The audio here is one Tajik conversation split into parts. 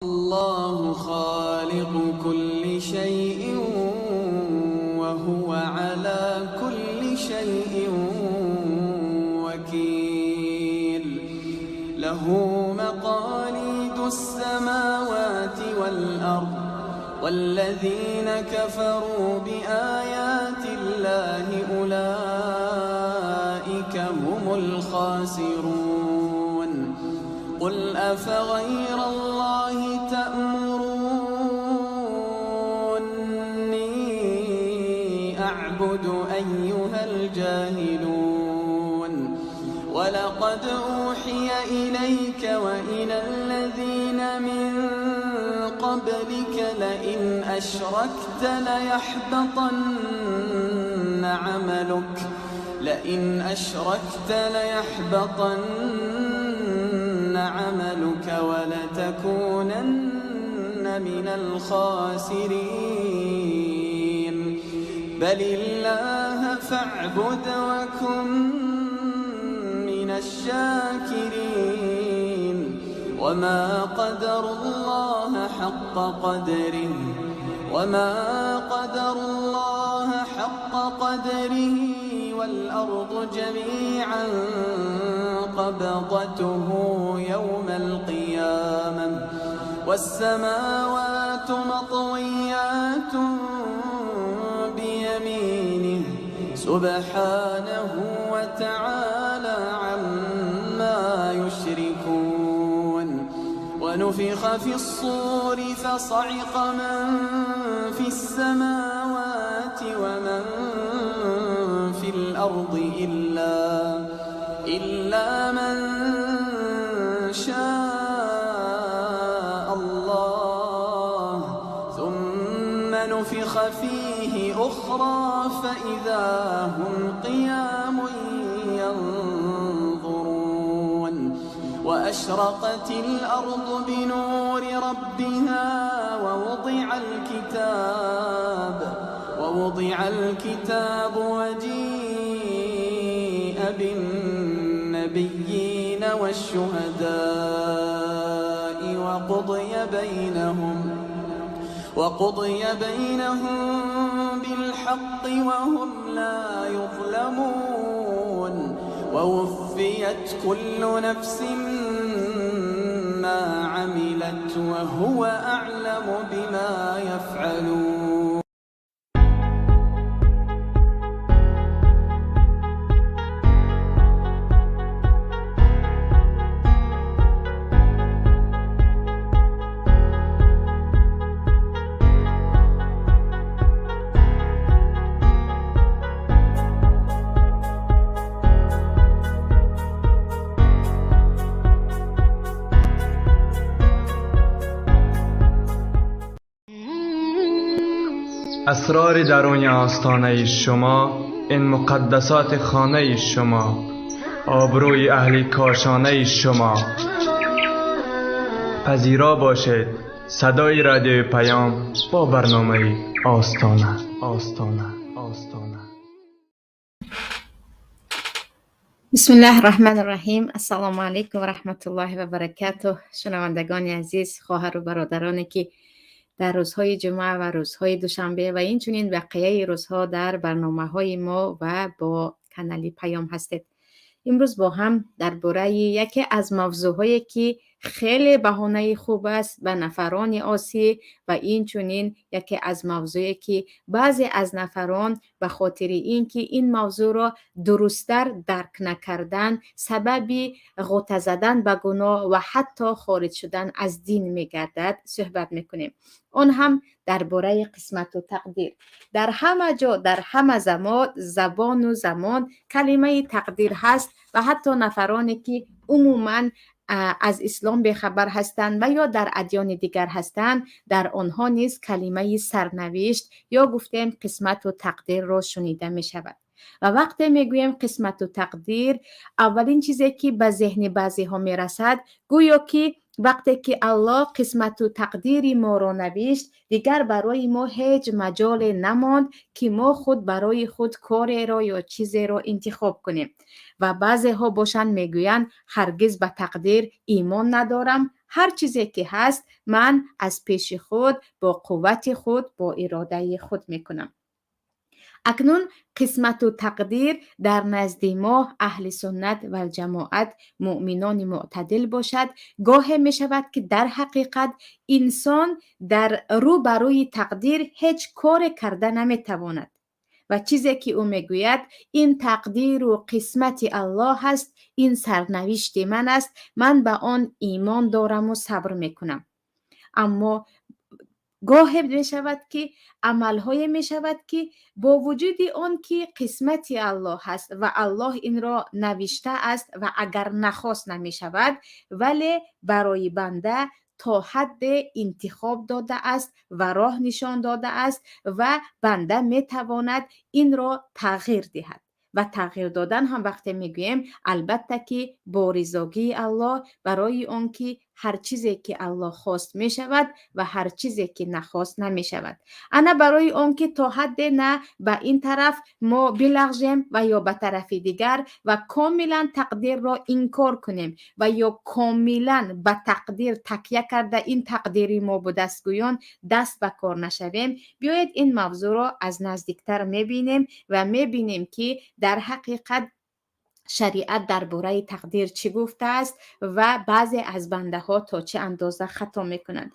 الله خالق كل شيء وهو على كل شيء وكيل. له مقاليد السماوات والأرض والذين كفروا بآيات الله أولئك هم الخاسرون. قل أفغير الله تأمروني أعبد أيها الجاهلون. ولقد أوحي إليك وإلى الذين من قبلك لئن أشركت ليحبطن عملك ولتكونن من الخاسرين. بل الله فاعبد وكن من الشاكرين. وما قدروا الله حق قدره والأرض جميعا قبضته يوم القيامة والسماوات مطويات بيمينه سبحانه وتعالى عما يشركون. ونفخ في الصور فصعق من في السماوات ومن في الأرض إلا من شاء الله ثم نفخ فيه أخرى فإذا هم قيام ينظرون. وأشرقت الأرض بنور ربها ووضع الكتاب وجيء بالنبيين والشهداء وقضي بينهم بالحق وهم لا يظلمون. ووفيت كل نفس ما عملت وهو أعلم بما يفعلون. اسرار درون آستانه شما، این مقدسات خانه شما، آبروی اهل کاشانه شما. پذیرا باشید صدای رادیو پیام با برنامه آستانه. آستانه آستانه. بسم الله الرحمن الرحیم. السلام علیکم و رحمت الله و برکاته. شنوندگان عزیز، خواهر و برادرانی که در روزهای جمعه و روزهای دوشنبه و اینچنین بقیه روزها در برنامه های ما و با کانال پیام هستید، امروز با هم درباره یکی از موضوعهایی که خیلی بهانه خوب است به نفران آسی و اینچنین یکی از موضوعی که بعضی از نفران به خاطر اینکه این موضوع را درستتر درک نکردن سبب غوطه زدن به گناه و حتی خارج شدن از دین میگردد صحبت میکنیم. آن هم درباره قسمت و تقدیر. در همه جا، در همه زمان، زبان و زمان کلمه تقدیر هست و حتی نفرانی که عموما از اسلام بیخبر هستند و یا در ادیان دیگر هستند، در آنها نیز کلمه سرنوشت یا گفتیم قسمت و تقدیر را شنیده می شود. و وقتی میگوییم قسمت و تقدیر، اولین چیزی که به ذهن بعضی ها میرسد گویا که وقتی که الله قسمت و تقدیر ما را نوشت، دیگر برای ما هیچ مجال نماند که ما خود برای خود کاری را یا چیزی را انتخاب کنیم. و بعضی ها باشند میگویند هرگز به تقدیر ایمان ندارم، Ҳар чизе ки ҳаст, ман аз пеши худ, бо қуввати худ, бо иродаи худ мекунам. Акнун қисмату тақдир дар назди мо, аҳли суннат валҷамоат, муъминони мӯътадил бошад, гоҳе мешавад, ки дар ҳақиқат инсон дар рӯ ба рӯи тақдир ҳеҷ коре карда наметавонад ва чизе ки ӯ мегӯяд, ин тақдиру қисмати Аллоҳ аст, ин сарнавишти ман аст, ман ба он имон дораму сабр мекунам. Аммо гоҳе мешавад, ки амалҳое мешавад, ки бо вуҷуди он ки қисмати Аллоҳ аст ва Аллоҳ инро навиштааст ва агар нахост, намешавад, вале барои банда то ҳадде интихоб додааст ва роҳ нишон додааст ва банда метавонад инро тағйир диҳад. Ва тағйир додан ҳам вақте мегӯем, албатта ки бо ризогии Аллоҳ, барои он ки ҳар чизе ки Аллоҳ хост, мешавад ва ҳар чизе ки нахост, намешавад. Ана барои он ки то ҳадде на ба ин тараф мо билағжем ва ё ба тарафи дигар ва комилан тақдирро инкор кунем ва ё комилан ба тақдир такя карда, ин тақдири мо будаст гӯён даст ба кор нашавем, биёед, ин мавзӯъро аз наздиктар мебинем ва мебинем, ки дар ҳақиқат шариат дар бораи тақдир чӣ гуфтааст ва баъзе аз бандаҳо то чӣ андоза хато мекунанд.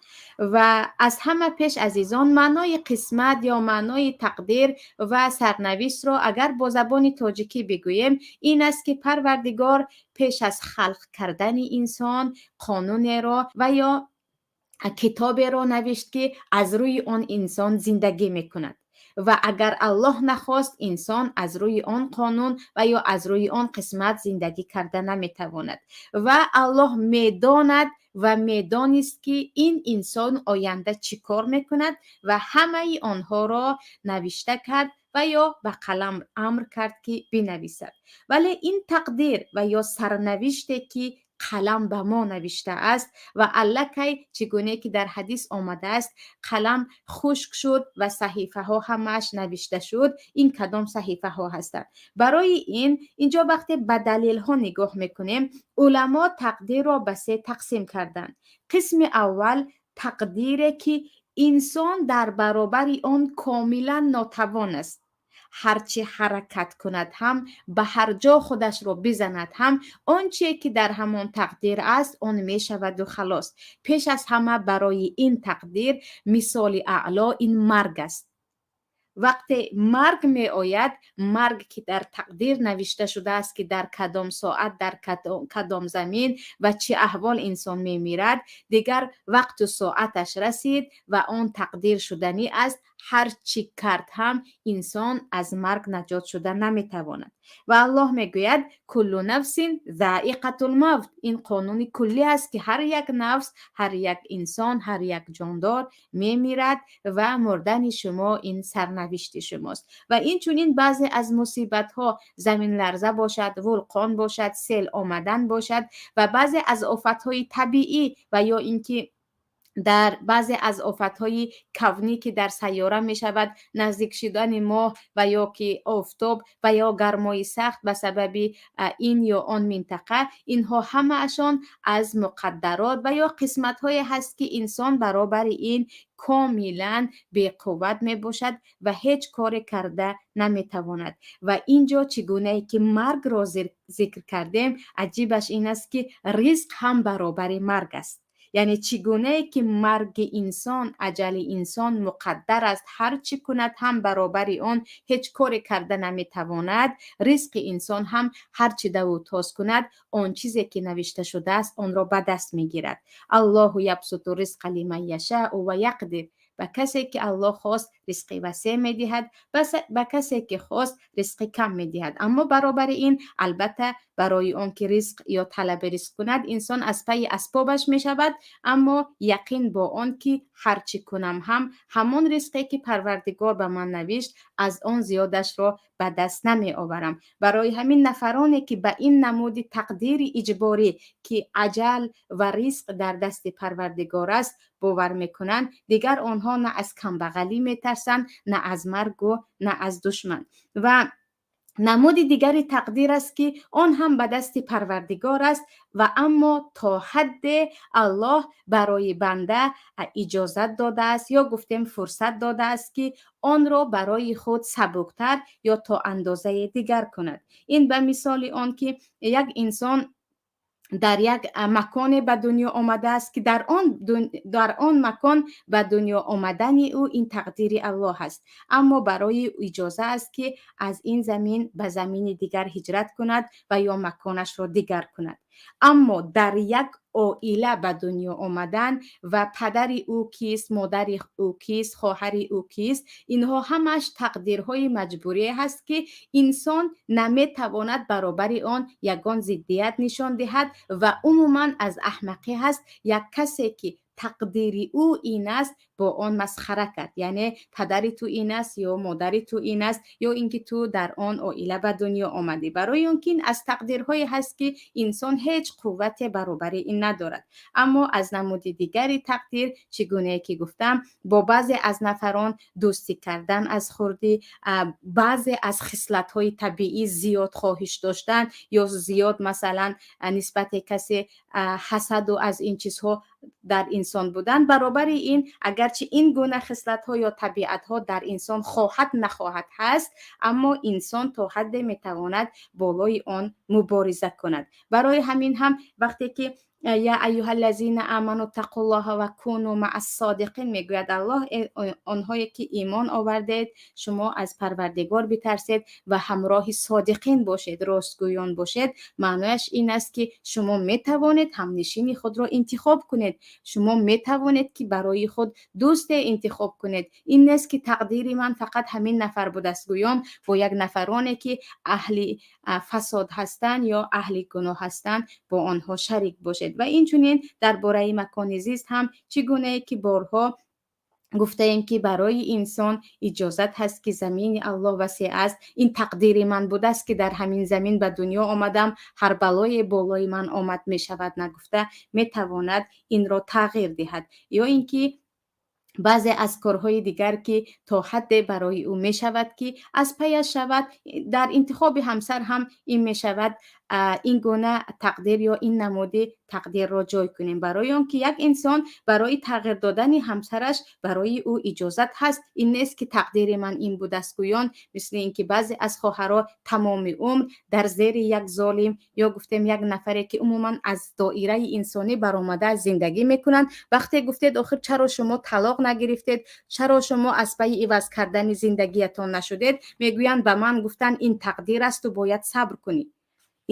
Ва аз ҳама пеш, азизон, маънои қисмат ё маънои тақдир ва сарнавиштро агар бо забони тоҷикӣ бигӯем, ин аст, ки Парвардигор пеш аз халқ кардани инсон қонунеро ва ё китоберо навишт, ки аз рӯи он инсон зиндагӣ мекунад. Ва агар Аллоҳ нахост, инсон аз рӯи он қонун ва ё аз рӯи он қисмат зиндагӣ карда наметавонад. Ва Аллоҳ медонад ва медонист, ки ин инсон оянда чӣ кор мекунад ва ҳамаи онҳоро навишта кард ва ё ба қалам амр кард, ки бинависад. Вале ин тақдир ва ё сарнавиште, ки қалам ба мо навиштааст ва аллакай, чӣ гуне ки дар ҳадис омадааст, қалам хушк шуд ва саҳифаҳо ҳамааш навишта шуд, ин кадом саҳифаҳо ҳастанд? Барои ин инҷо вақте ба далелҳо нигоҳ мекунем, уламо тақдирро ба се тақсим карданд. Қисми аввал, тақдире ки инсон дар баробари он комилан нотавон аст, ҳарчи ҳаракат кунад ҳам, ба ҳар ҷо худашро бизанад ҳам, он чие ки дар ҳамон тақдир аст, он мешаваду халос. Пеш аз ҳама барои ин тақдир мисоли аъло ин марг аст. Вақте марг меояд, марг ки дар тақдир навишта шудааст, ки дар кадом соат, дар кадом замин ва чӣ аҳвол инсон мемирад, дигар вақту соаташ расид ва он тақдир шуданӣ аст. Ҳар чӣ кард ҳам, инсон аз марг наҷот шуда наметавонад. Ва Аллоҳ мегӯяд: "كل نفس ذائقة الموت". Ин қонуни куллӣ аст, ки ҳар як нафс, ҳар як инсон, ҳар як ҷондор мемирад ва мурдани шумо ин сарнавишти шумост. Ва инчунин баъзе аз мусибатҳо, заминларза бошад, вулқон бошад, сел омадан бошад ва баъзе аз офатҳои табиӣ ва ё ин ки дар баъзе аз офатҳои кавнӣ, ки дар сайёра мешавад, наздик шудани моҳ ва ё ки офтоб ва ё гармои сахт ба сабаби ин ё он минтақа, инҳо ҳамаашон аз муқаддарот ва ё қисматҳое ҳаст, ки инсон баробари ин комилан беқувват мебошад ва ҳеҷ коре карда наметавонад. Ва ин ҷо, чӣ гунае ки маргро зикр кардем, аҷибаш ин аст, ки ризқ ҳам баробари марг аст. Яъне чӣ гунае ки марги инсон, аҷали инсон муқаддар аст, ҳар чӣ кунад ҳам, баробари он ҳеҷ коре карда наметавонад, ризқи инсон ҳам ҳар чӣ даву тоз кунад, он чизе ки навишта шудааст, онро ба даст мегирад. الله يبسط الرزق لمن يشاء ويقدر. Ба касе ки Аллоҳ хост, ризқи васеъ медиҳад, ба касе ки хост, ризқи кам медиҳад. Аммо баробари ин, албатта, барои он ки ризқ ё талаби ризқ кунад, инсон аз пайи асбобаш мешавад. Аммо яқин бо он ки ҳар чӣ кунам ҳам, ҳамон ризқе ки Парвардигор ба ман навишт, аз он зиёдашро ба даст намеоварам. Барои ҳамин нафароне ки ба ин намуди тақдири иҷборӣ, ки аҷал ва ризқ дар дасти Парвардигор аст, бовар мекунанд, дигар онҳо на аз камбағалӣ метарсанд, на аз маргу на аз душман. Ва Намуди дигари тақдир аст, ки он ҳам ба дасти Парвардигор аст ва аммо то ҳадде Аллоҳ барои банда иҷозат додааст ё гуфтем фурсат додааст, ки онро барои худ сабуктар ё то андозаи дигар кунад. Ин ба мисоли он ки як инсон дар як маконе ба дунё омадааст, ки дар он макон ба дунё омадани ӯ ин тақдири Аллоҳ аст, аммо барои иҷоза аст, ки аз ин замин ба замини дигар ҳиҷрат кунад ва ё маконашро дигар кунад. Аммо дар як оила ба дунё омадан ва падари ӯ кист, модари ӯ кист, хоҳари ӯ кист, инҳо ҳамаш тақдирҳои маҷбурие ҳаст, ки инсон наметавонад баробари он ягон зиддият нишон диҳад ва умуман аз аҳмақӣ ҳаст як касе, ки тақдири ӯ ин аст, бо он масхара кард, яъне падари ту ин аст ё модари ту ин аст ё ин ки ту дар он оила ба дунё омадӣ, барои он ки ин аз тақдирҳое ҳаст, ки инсон ҳеҷ қуввате баробари ин надорад. Аммо аз намуди дигари тақдир, чӣ гунае ки гуфтам, бо баъзе аз нафарон дӯстӣ кардан аз хурдӣ, баъзе аз хислатҳои табиӣ зиёд хоҳиш доштан ё зиёд, масалан, нисбати касе ҳасаду аз ин чизҳо дар инсон будан, баробари ин агарчи ин гуна хислатҳо ё табиатҳо дар инсон хоҳад нахоҳад ҳаст, аммо инсон то ҳадде метавонад болои он мубориза кунад. Барои ҳамин ҳам вақте ки «Я аюҳаллазина аману тақуллоҳа ва куну маас-содиқин» мегӯяд Аллоҳ, онҳое ки имон овардед, шумо аз Парвардигор битарсед ва ҳамроҳи содиқин бошед, ростгӯён бошед, маънояш ин аст, ки шумо метавонед ҳамнишини худро интихоб кунед, шумо метавонед, ки барои худ дӯсте интихоб кунед. Ин нест, ки тақдири ман фақат ҳамин нафар будааст, гӯён бо як нафароне, ки аҳли фасод ҳастанд ё аҳли гуноҳ ҳастанд, бо онҳо шарик бошед. Ва инчунин дар бораи макони зист ҳам, чӣ гунае ки борҳо гуфтаем, ки барои инсон иҷозат ҳаст, ки замини Аллоҳ васеъ аст, ин тақдири ман будааст, ки дар ҳамин замин ба дунё омадам, ҳар балое болои ман омад мешавад нагуфта, метавонад инро тағйир диҳад. Ё ин ки баъзе аз корҳои дигар, ки то ҳадде барои ӯ мешавад, ки аз паяш шавад, дар интихоби ҳамсар ҳам ин мешавад, ин гуна тақдир ё ин намуди тақдирро ҷой кунем, барои он ки як инсон барои тағйир додани ҳамсараш барои ӯ иҷозат ҳаст. Ин нест, ки тақдири ман ин будааст гӯён, мисли ин ки баъзе аз хоҳаро тамоми умр дар зери як золим ё гуфтем як нафаре, ки умуман аз доираи инсонӣ баромада зиндагӣ мекунанд. Вақте гуфтед, охир чаро шумо талоқ нагирифтед, чаро шумо аз пайи иваз кардани зиндагиятон нашудед, мегӯянд, ба ман гуфтанд, ин тақдир асту бояд сабр кунӣ.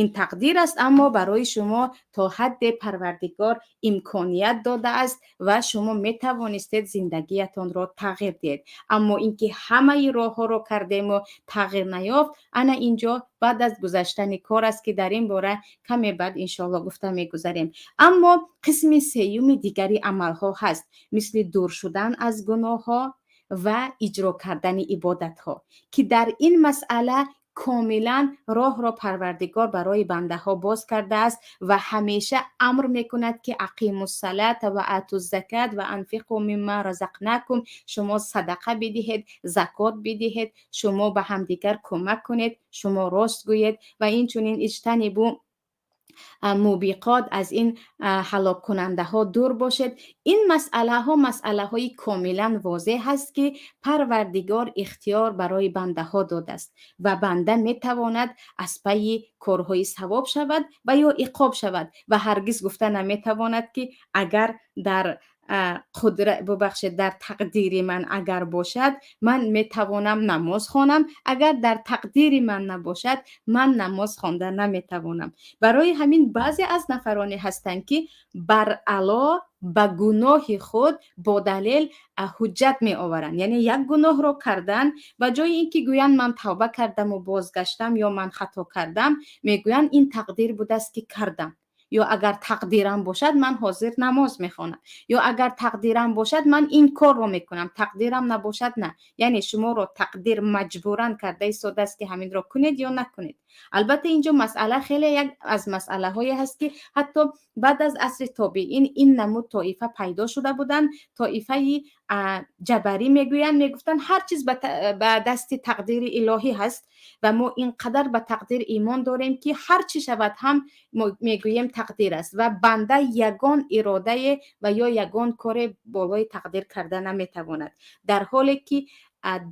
Ин тақдир аст, аммо барои шумо то ҳадде Парвардигор имконият додааст ва шумо метавонистед зиндагиятонро тағйир диҳед. Аммо ин ки ҳамаи роҳҳоро кардему тағйир наёфт, ана инҷо баъд аз гузаштани кор аст, ки дар ин бора каме баъд иншоалло гуфта мегузарем. Аммо қисми сеюми дигари амалҳо ҳаст, мисли дур шудан аз гуноҳҳо ва иҷро кардани ибодатҳо, ки дар ин масъала комилан роҳро Парвардигор барои бандаҳо боз кардааст ва ҳамеша амр мекунад, ки ақимуссалата ва атуззакат ва анфиқу мимма разақнакум, шумо садақа бидиҳед, закот бидиҳед, шумо ба ҳамдигар кӯмак кунед, шумо рост гӯед ва инчунин иҷтанибу мубиқот, аз ин ҳалоккунандаҳо дур бошед. Ин масъалаҳо масъалаҳои комилан возеҳ ҳаст, ки Парвардигор ихтиёр барои бандаҳо додааст ва банда метавонад аз пайи корҳои савоб шавад ва ё иқоб шавад ва ҳаргиз гуфта наметавонад, ки агар дар қудра, бубахшед, дар тақдири ман агар бошад, ман метавонам намоз хонам, агар дар тақдири ман набошад, ман намоз хонда наметавонам. Барои ҳамин баъзе аз нафароне ҳастанд, ки баръало ба гуноҳи худ бо далел ҳуҷҷат меоваранд, яъне як гуноҳро кардан, ба ҷои ин ки гӯянд, ман тавба кардаму бозгаштам ё ман хато кардам, мегӯянд, ин тақдир будааст, ки кардам, ё агар тақдирам бошад, ман ҳозир намоз мехонам, ё агар тақдирам бошад, ман ин корро мекунам, тақдирам набошад, на. Яъне шуморо тақдир маҷбуран карда истодааст, ки ҳаминро кунед ё накунед. Албатта, инҷо масъала хеле як аз масъалаҳое ҳаст, ки ҳатто баъд аз асри тобеин ин намуд тоифа пайдо шуда буданд, тоифаи Ҷабарӣ мегӯянд, мегуфтанд, ҳар чиз ба дасти тақдири илоҳӣ ҳаст ва мо ин қадар ба тақдир имон дорем, ки ҳар чӣ шавад ҳам, мегӯем, тақдир аст ва банда ягон иродае ва ё ягон коре болои тақдир карда наметавонад. Дар ҳоле ки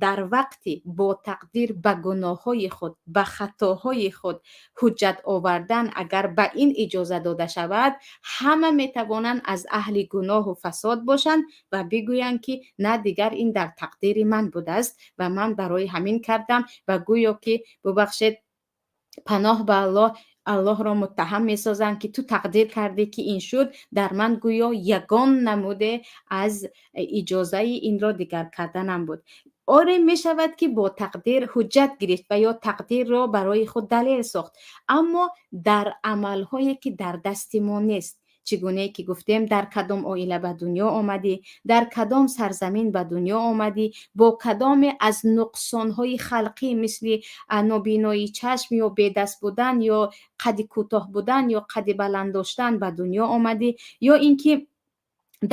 дар вақти бо тақдир ба гуноҳҳои худ, ба хатоҳои худ ҳуҷҷат овардан, агар ба ин иҷоза дода шавад, ҳама метавонанд аз аҳли гуноҳу фасод бошанд ва бигӯянд, ки на, дигар ин дар тақдири ман будааст ва ман барои ҳамин кардам, ва гӯё ки, бубахшед, паноҳ ба Аллоҳ, Аллоҳро муттаҳам месозанд, ки ту тақдир кардӣ, ки ин шуд дар ман. Гӯё ягон намуде аз иҷозаи инро дигар карданам буд. Оре, мешавад, ки бо тақдир ҳуҷҷат гирифт ва ё тақдирро барои худ далел сохт, аммо дар амалҳое, ки дар дасти мо нест. Чӣ гунае ки гуфтем, дар кадом оила ба дунё омадӣ, дар кадом сарзамин ба дунё омадӣ, бо кадоме аз нуқсонҳои халқӣ, мисли нобиноии чашм ё бедаст будан ё қади кӯтоҳ будан ё қади баланд доштан ба дунё омадӣ, ё ин ки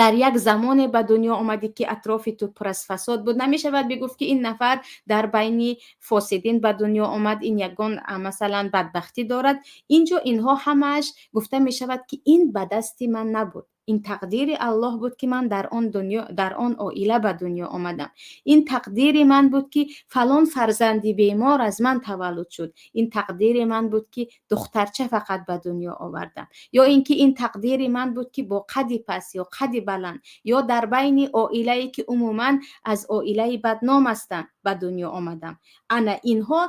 дар як замоне ба дунё омадӣ, ки атрофи ту пур аз фасод буд. Намешавад бигуфт, ки ин нафар дар байни фосидин ба дунё омад, ин ягон, масалан, бадбахтӣ дорад. Инҷо инҳо ҳамааш гуфта мешавад, ки ин ба дасти ман набуд, ин тақдири Аллоҳ буд, ки ман дар он дунё, дар он оила ба дунё омадам. Ин тақдири ман буд, ки фалон фарзанди бемор аз ман таваллуд шуд. Ин тақдири ман буд, ки духтарча фақат ба дунё овардам, ё ин ки ин тақдири ман буд, ки бо қади паст ё қади баланд ё дар байни оилае, ки умуман аз оилаи бадном ҳастанд, ба дунё омадам. Ана инҳо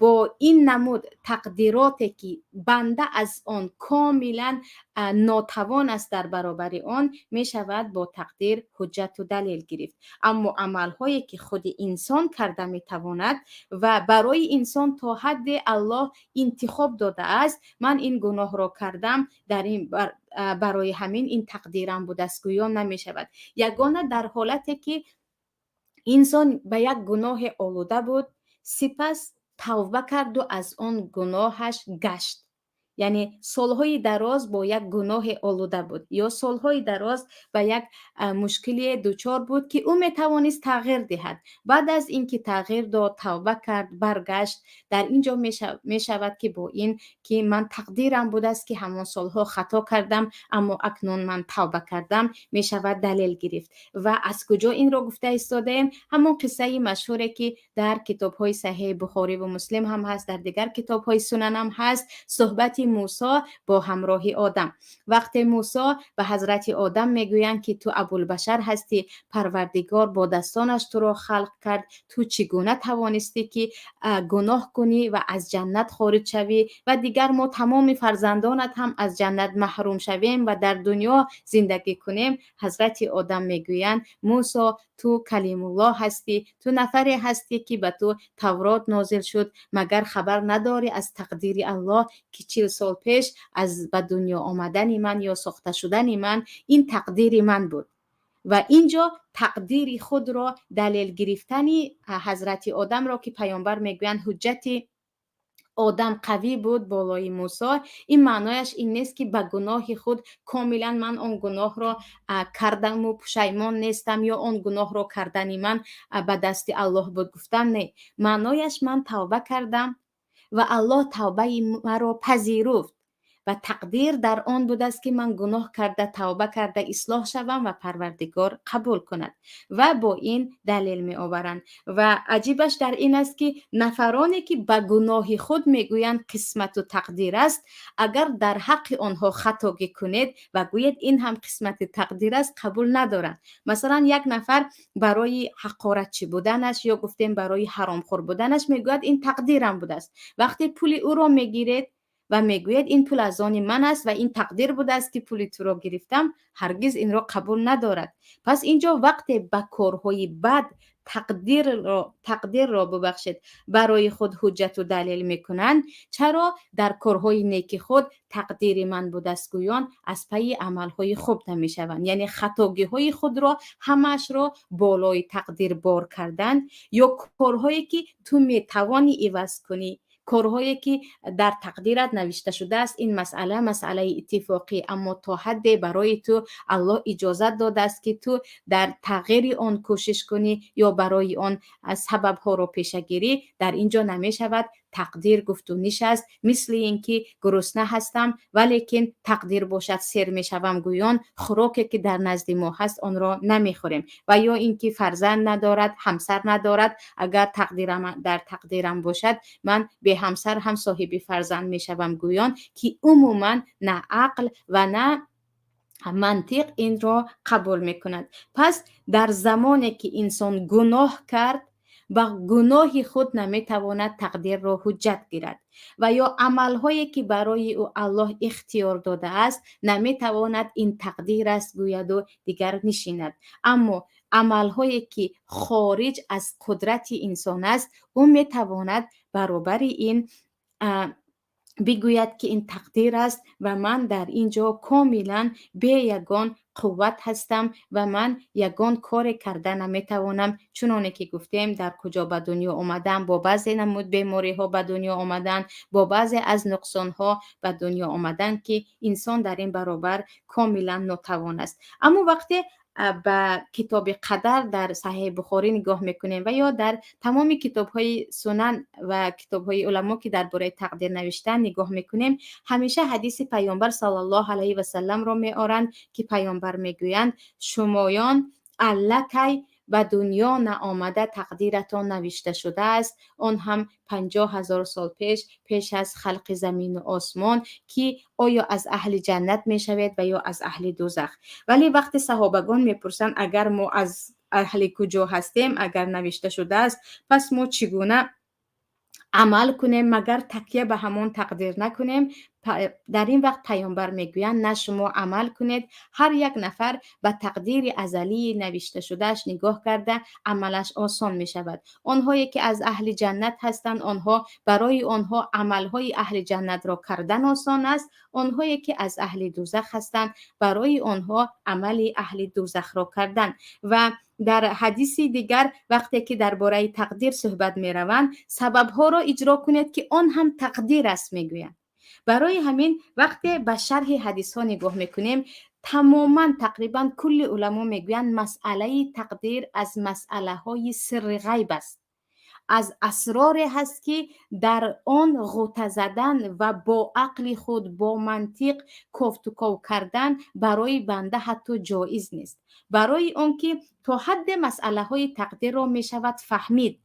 бо ин намуд тақдироте, ки банда аз он комилан нотавон аст, дар баробари он мешавад бо тақдир ҳуҷҷату далел гирифт. Аммо амалҳое, ки худи инсон карда метавонад ва барои инсон то ҳадде Аллоҳ интихоб додааст, ман ин гуноҳро кардам, дар ин барои ҳамин ин тақдирам будааст, гӯё намешавад. Ягона дар ҳолате, ки инсон ба як гуноҳе олуда буд, сипас тавба карду аз он гуноҳаш гашт, яъне солҳои дароз бо як гуноҳе олуда буд ё солҳои дароз ба як мушкилие дучор буд, ки ӯ метавонист тағйир диҳад. Баъд аз ин ки тағйир дод, тавба кард, баргашт, дар ин ҷо мешавад, ки бо ин ки ман тақдирам будааст, ки ҳамон солҳо хато кардам, аммо акнун ман тавба кардам, мешавад далел гирифт. Ва аз куҷо инро гуфта истодаем? Ҳамон қиссаи машҳуре, ки дар китобҳои Саҳеҳи Бухориву Муслим ҳам ҳаст, дар дигар китобҳои сунанам ҳаст, суҳбати Мусо бо ҳамроҳи Одам. Вақте Мусо ба ҳазрати Одам мегӯянд, ки ту Абулбашар ҳастӣ, Парвардигор бо дастонаш туро халқ кард, ту чӣ гуна тавонистӣ, ки гуноҳ кунӣ ва аз ҷаннат хориҷ шавӣ ва дигар мо тамоми фарзандонат ҳам аз ҷаннат маҳрум шавем ва дар дунё зиндагӣ кунем? Ҳазрати Одам мегӯянд: Мусо, ту Калимуллоҳ ҳастӣ, ту нафаре ҳастӣ, ки ба ту Таврот нозил шуд, магар хабар надорӣ аз тақдири Аллоҳ, ки 40 сол пеш аз ба дунё омадани ман ё сохта шудани ман ин тақдири ман буд? Ва ин ҷо тақдири худро далел гирифтани ҳазрати Одамро, ки паёмбар мегӯянд, ҳуҷҷати Одам қавӣ буд болои Мусо, ин маънояш ин нест, ки ба гуноҳи худ комилан ман он гуноҳро кардаму пушаймон нестам ё он гуноҳро кардани ман ба дасти Аллоҳ буд гуфтан. Не, маънояш ман тавба кардам ва Аллоҳ тавбаи маро пазируфт ва тақдир дар он будааст, ки ман гуноҳ карда, тавба карда, ислоҳ шавам ва Парвардигор қабул кунад. Ва бо ин далел меоваранд. Ва аҷибаш дар ин аст, ки нафароне, ки ба гуноҳи худ мегӯянд қисмату тақдир аст, агар дар ҳаққи онҳо хатогӣ кунед ва гӯед, ин ҳам қисмати тақдир аст, қабул надоранд. Масалан, як нафар барои ҳақоратчӣ буданаш ё гуфтем барои ҳаромхӯр буданаш мегӯяд, ин тақдирам будааст. Вақте пули ӯро мегиред ва мегӯяд, ин пул аз они ман аст ва ин тақдир будааст, ки пули туро гирифтам, ҳаргиз инро қабул надорад. Пас инҷо вақте ба корҳои бад тақдирро, бубахшед, барои худ ҳуҷҷату далел мекунанд, чаро дар корҳои неки худ тақдири ман будааст гӯён аз пайи амалҳои хуб намешаванд? Яъне хатогиҳои худро ҳамаашро болои тақдир бор кардан ё корҳое, ки ту метавонӣ иваз кунӣ. Корҳое ки дар тақдират навишта шудааст, ин масъала масъалаи иттифоқӣ, аммо то ҳадде барои ту Аллоҳ иҷозат додааст, ки ту дар тағйири он кӯшиш кунӣ ё барои он сабабҳоро пеша гирӣ. Дар ин ҷо намешавад тақдир гуфту нишаст, мисли ин ки гурусна ҳастам, валекин тақдир бошад, сер мешавам гӯён, хӯроке ки дар назди мо ҳаст, онро намехӯрем. Ва ё ин ки фарзанд надорад, ҳамсар надорад, агар тақдирам дар тақдирам бошад, ман беҳамсар ҳам соҳиби фарзанд мешавам гӯён, ки умуман на ақл ва на мантиқ инро қабул мекунад. Пас дар замоне ки инсон гуноҳ кард, ба гуноҳи худ наметавонад тақдирро ҳуҷҷат гирад ва ё амалҳое ки барои ӯ Аллоҳ ихтиёр додааст, наметавонад ин тақдир аст гӯяду дигар нишинад. Аммо амалҳое ки хориҷ аз қудрати инсон аст, ӯ метавонад баробари ин бигӯяд, ки ин тақдир аст ва ман дар ин ҷо комилан бе ягон қувват ҳастам ва ман ягон коре карда наметавонам. Чуноне ки гуфтем, дар куҷо ба дунё омадан, бо баъзе намуд бемориҳо ба дунё омадан, бо баъзе аз нуқсонҳо ба дунё омадан, ки инсон дар ин баробар комилан нотавон аст. Аммо вақте ба китоби қадар дар Саҳеҳи Бухорӣ нигоҳ мекунем ва ё дар тамоми китобҳои сунан ва китобҳои уламо, ки дар бораи тақдир навиштан, нигоҳ мекунем, ҳамеша ҳадиси Паёмбар саллаллоҳу алайҳи васалламро меоранд, ки Паёмбар мегӯянд: «Шумоён аллакай ба дунё наомада тақдиратон навишта шудааст, он ҳам 50 000 сол пеш, пеш аз халқи замину осмон, ки оё аз аҳли ҷаннат мешавед ва ё аз аҳли дӯзах». Вале вақте саҳобагон мепурсанд, агар мо аз аҳли куҷо ҳастем, агар навишта шудааст, пас мо чӣ гуна амал кунем, магар такя ба ҳамон тақдир накунем? Дар ин вақт Паёмбар мегӯянд: «На, шумо амал кунед. Ҳар як нафар ба тақдири азалии навишташудааш нигоҳ карда, амалаш осон мешавад. Онҳое ки аз аҳли ҷаннат ҳастанд, онҳо барои онҳо амалҳои аҳли ҷаннатро кардан осон аст, онҳое ки аз аҳли дӯзах ҳастанд, барои онҳо амали аҳли дӯзахро кардан». Ва дар ҳадиси дигар, вақте ки дар бораи тақдир суҳбат мераванд, сабабҳоро иҷро кунед, ки он ҳам тақдир аст, мегӯянд. Барои ҳамин, вақте ба шарҳи ҳадисҳо нигоҳ мекунем, тамоман тақрибан кулли уламо мегӯянд, масъалаи тақдир аз масъалаҳои сирри ғайб аст, аз асроре ҳаст, ки дар он ғӯта задан ва бо ақли худ, бо мантиқ кофтуков кардан барои банда ҳатто ҷоиз нест. Барои он ки то ҳадде масъалаҳои тақдирро мешавад фаҳмид,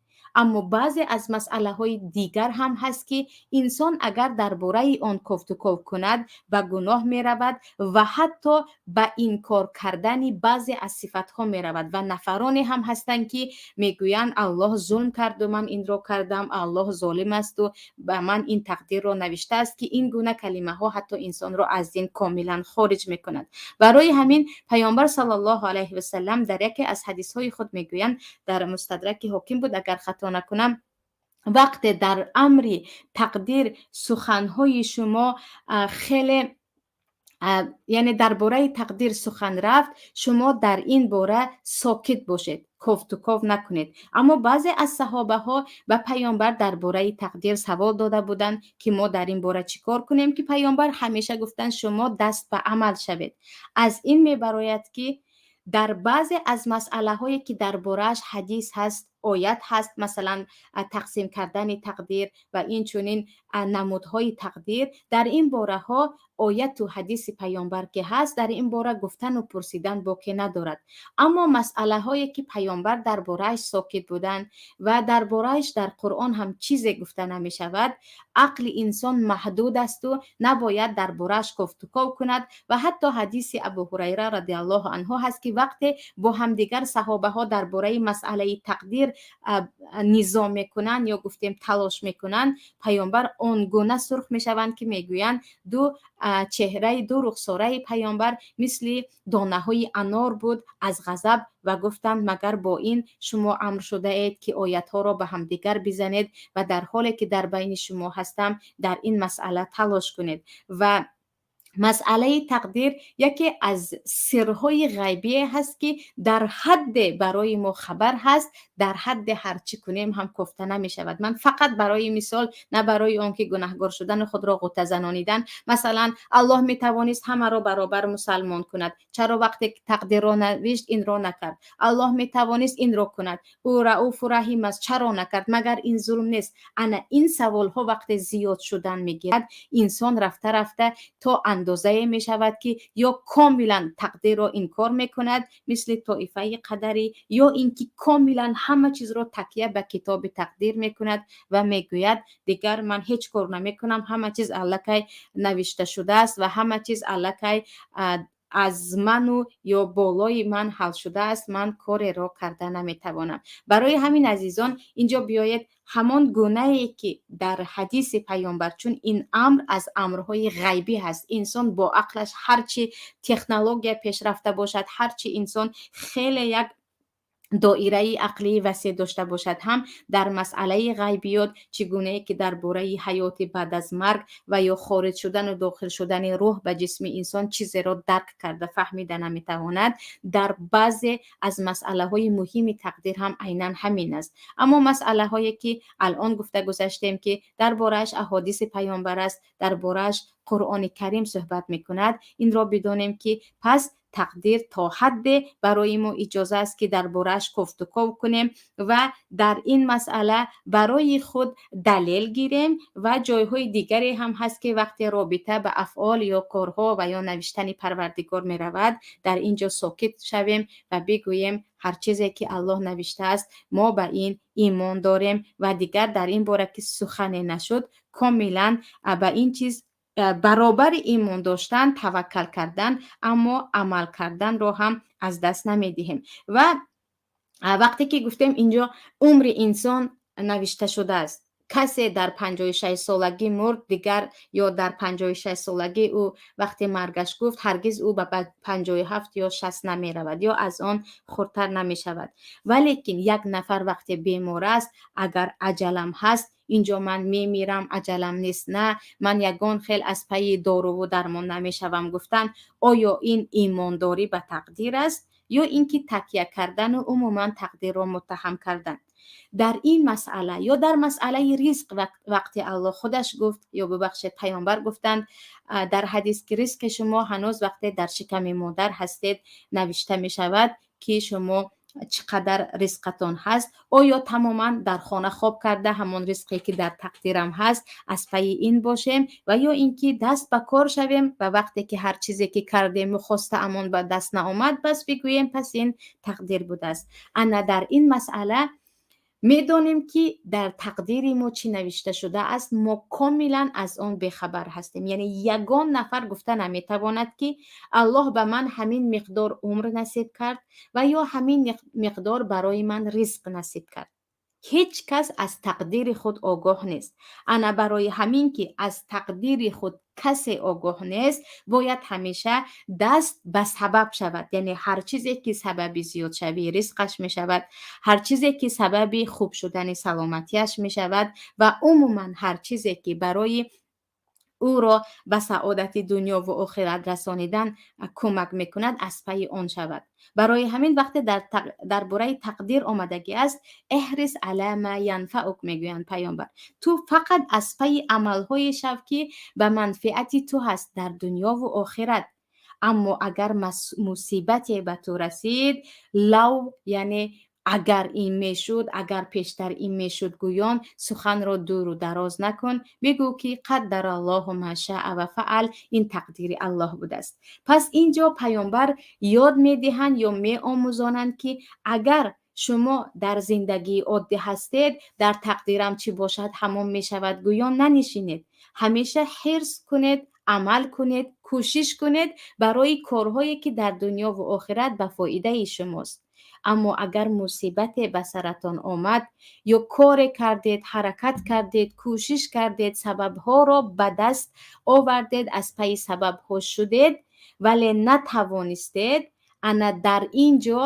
аммо баъзе аз масъалаҳои дигар ҳам ҳаст, ки инсон агар дар бораи он кофтуков кунад, ба гуноҳ меравад ва ҳатто ба инкор кардани баъзе аз сифатҳо меравад. Ва нафароне ҳам ҳастанд, ки мегӯянд: «Аллоҳ зулм карду ман инро кардам, Аллоҳ золим асту ба ман ин тақдирро навиштааст», ки ин гуна калимаҳо ҳатто инсонро аз дин комилан хориҷ мекунад. Барои ҳамин Паёмбар саллаллоҳу алайҳи васалам дар яке аз ҳадисҳои худ мегӯянд, дар Мустадраки Ҳоким буд, агар хато накунам: «Вақте дар амри тақдир суханҳои шумо хеле, яъне дар бораи тақдир сухан рафт, шумо дар ин бора сокит бошед, кофтуков накунед». Аммо баъзе аз саҳобаҳо ба Паёмбар дар бораи тақдир савол дода буданд, ки мо дар ин бора чӣ кор кунем, ки Паёмбар ҳамеша гуфтанд: «Шумо даст ба амал шавед». Аз ин мебарояд, ки дар баъзе аз масъалаҳое ки дар борааш ҳадис ҳаст, оят ҳаст, масалан, тақсим кардани тақдир ва инчунин намудҳои тақдир, дар ин бораҳо ояту ҳадиси Паёмбар ки ҳаст, дар ин бора гуфтану пурсидан боке надорад. Аммо масъалаҳое ки Паёмбар дар борааш сокит буданд ва дар борааш дар Қуръон ҳам чизе гуфта намешавад, ақли инсон маҳдуд асту набояд дар борааш кофтуков кунад. Ва ҳатто ҳадиси Абу Ҳурайра радиаллоҳу анҳу ҳаст, ки вақте бо ҳамдигар саҳобаҳо дар бораи масъалаи тақдир низом мекунанд ё гуфтем талош мекунанд, Паёмбар он гуна сурх мешаванд, ки мегӯянд, ду чеҳраи, ду рухсораи Паёмбар мисли донаҳои анор буд аз ғазаб, ва гуфтанд: «Магар бо ин шумо амр шудаед, ки оятҳоро ба ҳамдигар бизанед ва дар ҳоле ки дар байни шумо ҳастам, дар ин масъала талош кунед?» Ва Масъалаи тақдир яке аз сирҳои ғайбие ҳаст, ки дар ҳадде барои мо хабар ҳаст, дар ҳадде ҳарчӣ кунем ҳам кофта намешавад. Ман фақат барои мисол, на барои он ки гунаҳгор шудану худро ғӯтазанонидан. Масалан, Аллоҳ метавонист ҳамаро баробар мусалмон кунад, чаро вақте тақдирро навишт, инро накард? Аллоҳ метавонист инро кунад, ӯ Рауфу Раҳим аст, чаро накард? Магар ин зулм нест? Ана ин саволҳо вақте зиёд шудан мегирад, инсон рафта рафта то андозае мешавад, ки ё комилан тақдирро инкор мекунад, мисли тоифаи қадарӣ, ё ин ки комилан ҳама чизро такя ба китоби тақдир мекунад ва мегӯяд: дигар ман ҳеҷ кор намекунам, ҳама чиз аллакай навишта шудааст ва ҳама чиз аллакай аз ману ё болои ман ҳал шудааст, ман кореро карда наметавонам. Барои ҳамин, азизон, инҷо биёед ҳамон гунае ки дар ҳадиси паёмбар, чун ин амр аз амрҳои ғайбӣ ҳаст, инсон бо ақлаш ҳарчи технология пешрафта бошад, ҳарчи инсон хеле як доираи ақлии васеъ дошта бошад ҳам, дар масъалаи ғайбиёт, чӣ гунае ки дар бораи ҳаёти баъд аз марг ва ё хориҷ шудану дохил шудани рӯҳ ба ҷисми инсон чизеро дарк карда фаҳмида наметавонад, дар баъзе аз масъалаҳои муҳими тақдир ҳам айнан ҳамин аст. Аммо масъалаҳое ки алон гуфта гузаштем, ки дар борааш аҳодиси паёмбар аст, дар борааш Қуръони Карим суҳбат мекунад, инро бидонем, ки пас тақдир то ҳадде барои мо иҷоза аст, ки дар борааш кофтуков кунем ва дар ин масъала барои худ далел гирем. Ва ҷойҳои дигаре ҳам ҳаст, ки вақте робита ба афъол ё корҳо ва ё навиштани Парвардигор меравад, дар ин ҷо сокит шавем ва бигӯем: ҳар чизе ки Аллоҳ навиштааст, мо ба ин имон дорем ва дигар дар ин бора ки сухане нашуд. Комилан ба ин чиз баробари имон доштан, таваккал кардан, аммо амал карданро ҳам аз даст намедиҳем. Ва вақте ки гуфтем, инҷо умри инсон навишта шудааст. Касе дар 56 солагӣ мурд, дигар ё дар 56 солагӣ ӯ вақте маргаш гуфт, ҳаргиз ӯ ба 57 ё 60 намеравад ё аз он хурдтар намешавад. Валекин як нафар вақте бемор аст, агар аҷалам ҳаст, инҷо ман мемирам, аҷалам нест, на ман ягон хел аз пайи доруву дармон намешавам гуфтан, оё ин имондорӣ ба тақдир аст ё ин ки такя кардану умуман тақдирро муттаҳам кардан? Дар ин масъала ё дар масъалаи ризқ, вақте Аллоҳ худаш гуфт, ё бубахшед, паёмбар гуфтанд дар ҳадис, ки ризқи шумо ҳанӯз вақте дар шиками модар ҳастед навишта мешавад, ки шумо чӣ қадар ризқатон ҳаст, оё тамоман дар хона хоб карда, ҳамон ризқе ки дар тақдирам ҳаст, аз пайи ин бошем ва ё ин ки даст ба кор шавем ва вақте ки ҳар чизе ки кардему хостаамон ба даст наомад, бас бигӯем, пас ин тақдир будааст? Ана дар ин масъала медонем, ки дар тақдири мо чӣ навишта шудааст, мо комилан аз он бехабар ҳастем. Яъне ягон нафар гуфта наметавонад, ки Аллоҳ ба ман ҳамин миқдор умр насиб кард ва ё ҳамин миқдор барои ман ризқ насиб кард. Ҳеҷ кас аз тақдири худ огоҳ нест. Ана барои ҳамин ки аз тақдири худ касе огоҳ нест, бояд ҳамеша даст ба сабаб шавад, яъне ҳар чизе ки сабаби зиёдшавии ризқаш мешавад, ҳар чизе ки сабаби хуб шудани саломатиаш мешавад ва умуман ҳар чизе ки барои ӯро ба саодати дунёву охират расонидан кӯмак мекунад, аз пайи он шавад. Барои ҳамин вақте дар бораи тақдир омадагӣ аст, احرص على ما ينفعك мегӯянд паёмбар, ту фақат аз пайи амалҳое шав, ки ба манфиати ту ҳаст дар дунёву охират. Аммо агар мусибате ба ту расид, лав, яъне агар ин мешуд, агар пештар ин мешуд гӯён суханро дуру дароз накун, бигӯ ки قدر الله ما شاء و فعل, ин тақдири Аллоҳ будааст. Пас ин ҷо паёмбар ёд медиҳанд ё меомӯзонанд, ки агар шумо дар зиндагии оддӣ ҳастед, дар тақдирам чӣ бошад, ҳамон мешавад гӯён нанишинед, ҳамеша ҳирс кунед, амал кунед, кӯшиш кунед барои корҳое, ки дар дунёву охират ба фоидаи шумост. Аммо агар мусибате ба саратон омад ё коре кардед, ҳаракат кардед, кӯшиш кардед, сабабҳоро ба даст овардед, аз пайи сабабҳо шудед, вале натавонистед, ана дар ин ҷо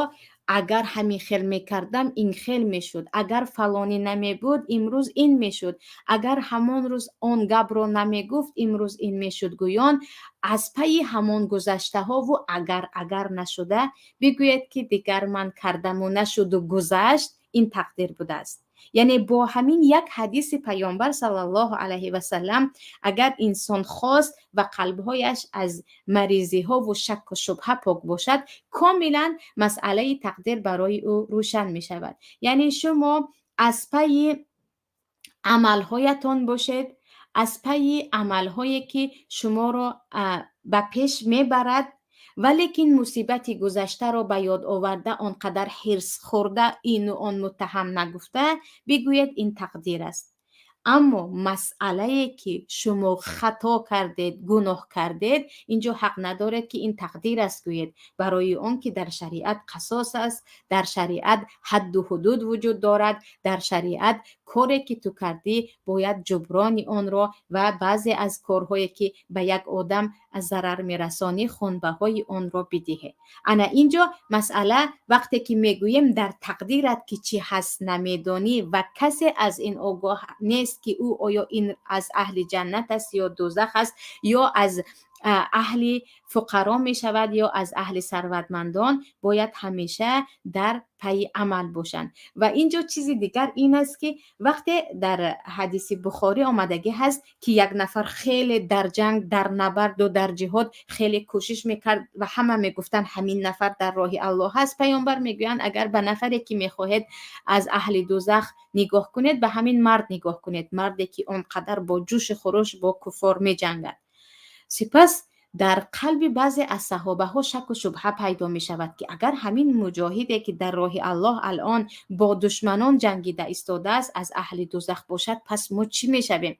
Агар ҳамин хел мекардам, ин хел мешуд, агар фалонӣ намебуд, имрӯз ин мешуд, агар ҳамон рӯз он гапро намегуфт, имрӯз ин мешуд гӯён аз пайи ҳамон гузаштаҳову агар, агар нашуда, бигӯед, ки дигар ман кардаму нашуду гузашт, ин тақдир будааст. Яъне бо ҳамин як ҳадиси Паёмбар саллаллоҳу алайҳи васаллам, агар инсон хост ва қалбҳояш аз маризиҳову шакку шубҳа пок бошад, комилан масъалаи тақдир барои ӯ рӯшан мешавад. Яъне шумо аз пайи амалҳоятон бошед, аз пайи амалҳое, ки шуморо ба пеш мебарад, валекин мусибати гузаштаро ба ёд оварда, он қадар ҳирс хӯрда, ину он муттаҳам нагуфта, бигӯед, ин тақдир аст. Аммо масъалае, ки шумо хато кардед, гуноҳ кардед, инҷо ҳақ надоред, ки ин тақдир аст гӯед, барои он ки дар шариат қасос аст, дар шариат ҳадду ҳудуд вуҷуд дорад. Дар шариат коре, ки ту кардӣ, бояд ҷуброни онро ва баъзе аз корҳое, ки ба як одам зарар мерасонӣ, хунбаҳои онро бидиҳе. Ана инҷо масъала, вақте ки мегӯем, дар тақдират ки чӣ ҳаст, намедонӣ ва касе аз ин огоҳ нест, ки ӯ оё ин аз аҳли ҷаннат аст ё дӯзах аст, ё аз аҳли фуқаро мешавад, ё аз аҳли сарватмандон, бояд ҳамеша дар пайи амал бошанд. Ва инҷо чизи дигар ин аст, ки вақте дар ҳадиси Бухорӣ омадагӣ ҳаст, ки як нафар хеле дар ҷанг, дар набарду дар ҷиҳод хеле кӯшиш мекард ва ҳама мегуфтанд, ҳамин нафар дар роҳи Аллоҳ ҳаст. Паёмбар мегӯянд, агар ба нафаре, ки мехоҳед аз аҳли дӯзах нигоҳ кунед, ба ҳамин мард нигоҳ кунед, марде, ки он қадар бо ҷӯши хуруш бо куффор меҷангад. Сипас дар қалби баъзе аз саҳобаҳо шаку шубҳа пайдо мешавад, ки агар ҳамин муҷоҳиде, ки дар роҳи Аллоҳ алон бо душманон ҷангида истодааст, аз аҳли дӯзах бошад, пас мо чӣ мешавем?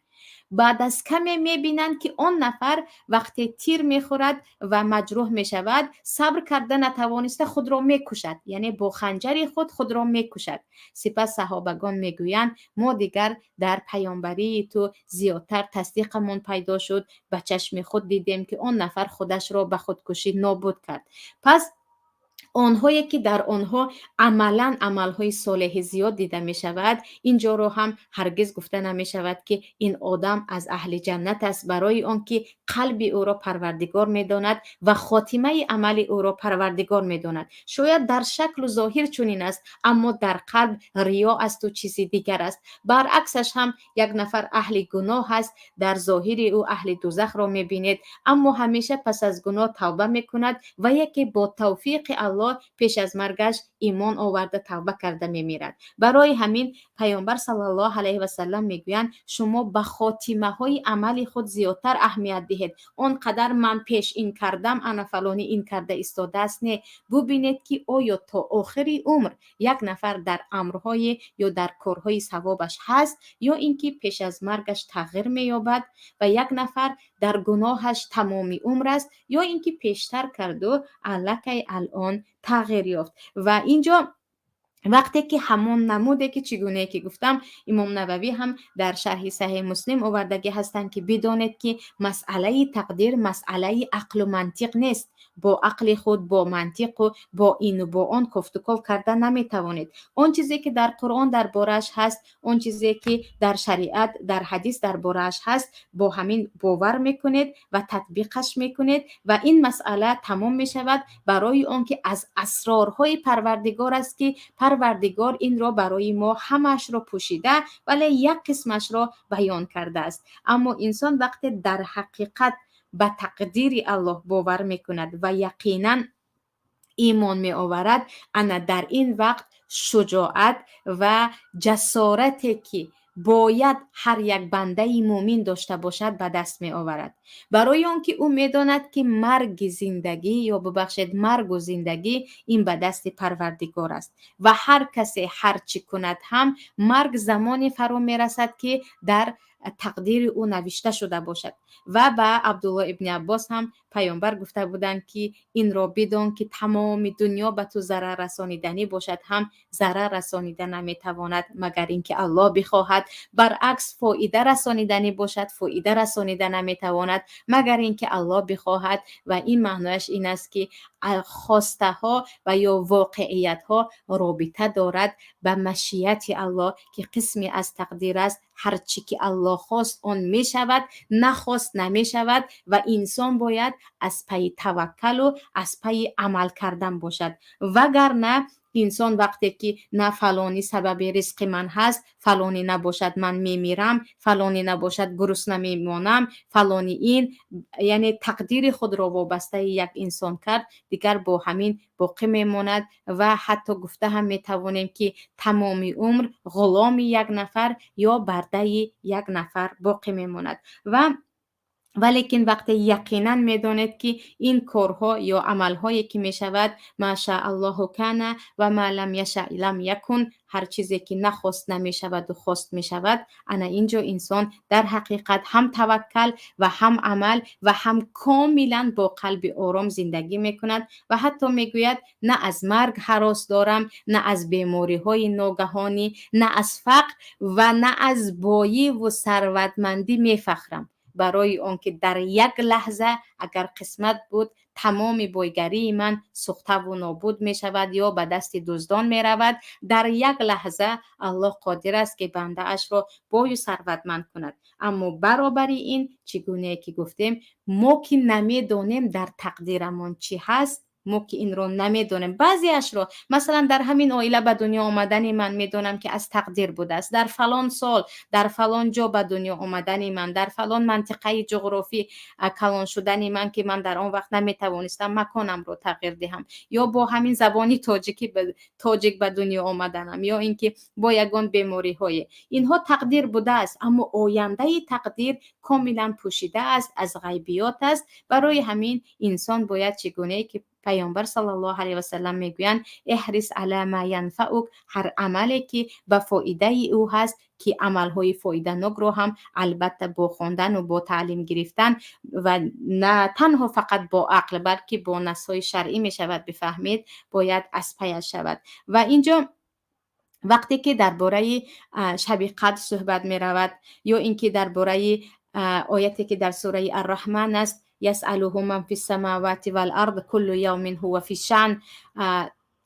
Баъд аз каме мебинанд, ки он нафар вақте тир мехӯрад ва маҷрӯҳ мешавад, сабр карда натавониста, худро мекушад, яъне бо ханҷари худ худро мекушад. Сипас саҳобагон мегӯянд, мо дигар дар паёмбарии ту зиёдтар тасдиқамон пайдо шуд, ба чашми худ дидем, ки он нафар худашро ба худкушӣ нобуд кард. Пас онҳое, ки дар онҳо амалан амалҳои солеҳи зиёд дида мешавад, инҷоро ҳам ҳаргиз гуфта намешавад, ки ин одам аз аҳли ҷаннат аст, барои он ки қалби ӯро Парвардигор медонад ва хотимаи амали ӯро Парвардигор медонад. Шояд дар шаклу зоҳир чунин аст, аммо дар қалб риё асту чизи дигар аст. Баръаксаш ҳам як нафар аҳли гуноҳ аст, дар зоҳири ӯ аҳли дӯзахро мебинед, аммо ҳамеша пас аз гуноҳ тавба мекунад ва яке бо тавфиқи Аллоҳ пеш аз маргаш имон оварда, тавба карда мемирад. Барои ҳамин Паёмбар саллаллоҳу алайҳи васаллам мегӯянд, шумо ба хотимаҳои амали худ зиёдтар аҳамият диҳед. Он қадар ман пеш ин кардам, ана фалонӣ ин карда истодааст, не, бубинед, ки оё то охири умр як нафар дар амрҳое ё дар корҳои савобаш ҳаст, ё ин ки пеш аз маргаш тағйир меёбад, ва як нафар дар гуноҳаш тамоми умр аст, ё ин ки пештар карду аллакай алон тағйир ёфт. Ва инҷо вақте ки ҳамон намуде, ки чӣ гунае ки гуфтам, Имом Нававӣ ҳам дар шарҳи Саҳеҳи Муслим овардагӣ ҳастанд, ки бидонед, ки масъалаи тақдир масъалаи ақлу мантиқ нест. Бо ақли худ, бо мантиқу бо ину бо он кофтуков карда наметавонед. Он чизе, ки дар Қуръон дар борааш ҳаст, он чизе, ки дар шариат, дар ҳадис дар борааш ҳаст, бо ҳамин бовар мекунед ва татбиқаш мекунед ва ин масъала тамом мешавад, барои он ки аз асрорҳои Парвардигор аст, ки Парвардигор инро барои мо ҳамаашро пӯшида, вале як қисмашро баён кардааст. Аммо инсон вақте дар ҳақиқат ба тақдири Аллоҳ бовар мекунад ва яқинан имон меоварад, ана дар ин вақт шуҷоат ва ҷасорате, ки бояд ҳар як бандаи мӯмин дошта бошад, ба даст меоварад, барои он ки ӯ медонад, ки марги зиндагӣ, ё бубахшед, маргу зиндагӣ ин ба дасти Парвардигор аст ва ҳар касе ҳар чӣ кунад ҳам, марг замоне фаро мерасад, ки дар тақдири ӯ навишта шуда бошад. Ва ба Абдулло ибни Аббос ҳам Паёмбар гуфта буданд, ки инро бидон, ки тамоми дунё ба ту зарар расониданӣ бошад ҳам. Зарар расонида наметавонад, магар ин ки Аллоҳ бихоҳад. Баръакс, фоида расониданӣ бошад, фоида расонида наметавонад, магар ин ки Аллоҳ бихоҳад. Ва ин маънояш ин аст, ки хостаҳо ва ё воқеиятҳо робита дорад ба машияти Аллоҳ, ки қисме аз тақдир аст. Ҳар чӣ ки Аллоҳ хост, он мешавад, нахост, намешавад. Ва инсон бояд аз пайи таваккалу аз пайи амал кардан бошад, вагарна инсон вақте ки на фалонӣ сабаби ризқи ман ҳаст, фалонӣ набошад, ман мемирам, фалонӣ набошад, гурусна мемонам, фалонӣ ин, яъне тақдири худро вобастаи як инсон кард, дигар бо ҳамин боқӣ мемонад. Ва ҳатто гуфта ҳам метавонем, ки тамоми умр ғуломи як нафар ё бардаи як нафар боқӣ мемонад. Ва валекин вақте яқинан медонед, ки ин корҳо ё амалҳое ки мешавад, ما شاء الله كان وما لم يشأ لم يكن, ҳар чизе ки нахост, намешаваду хост, мешавад, ана ин ҷо инсон дар ҳақиқат ҳам таваккал ва ҳам амал ва ҳам комилан бо қалби ором зиндагӣ мекунад. Ва ҳатто мегӯяд: на аз марг ҳарос дорам, на аз бемориҳои ногаҳонӣ, на аз фақр ва на аз боиву сарватмандӣ мефахрам, барои он ки дар як лаҳза, агар қисмат буд, тамоми бойгарии ман сӯхтаву нобуд мешавад ё ба дасти дуздон меравад. Дар як лаҳза Аллоҳ қодир аст, ки бандаашро бою сарватманд кунад. Аммо баробари ин, чӣ гунае ки гуфтем, мо ки намедонем, дар тақдирамон чӣ ҳаст, мо ки инро намедонем. Баъзеашро, масалан, дар ҳамин оила ба дунё омадани ман, медонам, ки аз тақдир будааст. Дар фалон сол, дар фалон ҷо ба дунё омадани ман, дар фалон мантиқаи ҷуғрофӣ калон шудани ман, ки ман дар он вақт наметавонистам маконамро тағйир диҳам, ё бо ҳамин забони тоҷикӣ, тоҷик ба дунё омаданам, ё ин ки бо ягон бемориҳое, инҳо тақдир будааст. Аммо ояндаи тақдир комилан пӯшида аст, аз ғайбиёт аст. Барои ҳамин инсон бояд, чӣ гунае ки Паёмбар саллаллоҳу алайҳи васалам мегӯянд: احرص على ما ينفعك, ҳар амале ки ба фоидаи ӯ ҳаст, ки амалҳои фоиданокро ҳам албатта бо хондану бо таълим гирифтан ва на танҳо фақат бо ақл, балки бо насҳои шаръӣ мешавад бифаҳмид, бояд аз паяш шавад. Ва инҷо вақте ки дар бораи шаби қадр суҳбат меравад ё ин ки дар бораи ояте ки дар сураи Арраҳман аст: يسأله من في السماوات والأرض كل يوم هو في شأن,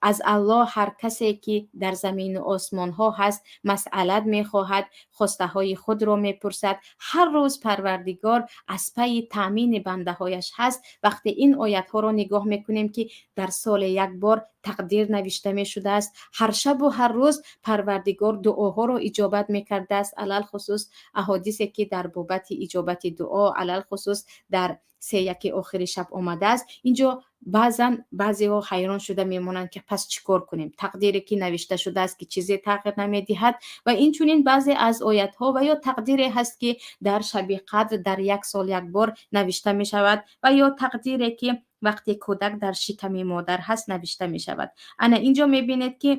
аз Аллоҳ ҳар касе ки дар замину осмонҳо ҳаст, масъалат мехоҳад, хостаҳои худро мепурсад. Ҳар рӯз Парвардигор аз пайи таъмини бандаҳояш ҳаст. Вақте ин оятҳоро нигоҳ мекунем, ки дар соле як бор тақдир навишта мешудааст, ҳар шабу ҳар рӯз Парвардигор дуоҳоро иҷобат мекардааст, алалхусус аҳодисе ки дар бобати иҷобати дуо, алалхусус дар сеяки охири шаб омадааст, инҷо баъзан баъзеҳо ҳайрон шуда мемонанд, ки пас чӣ кор кунем, тақдире ки навишта шудааст, ки чизе тағйир намедиҳад. Ва инчунин баъзе аз оятҳо ва ё тақдире ҳаст, ки дар шаби қадр дар як сол як бор навишта мешавад, ва ё тақдире ки вақте кӯдак дар шиками модар ҳаст, навишта мешавад. Ана инҷо мебинед, ки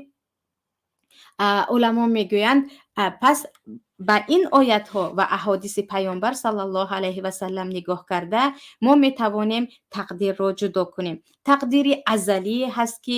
уламо мегӯянд, пас ба ин оятҳо ва аҳодиси Паёмбар саллаллоҳу алайҳи васаллам нигоҳ карда, мо метавонем тақдирро ҷудо кунем. Тақдири азалие ҳаст, ки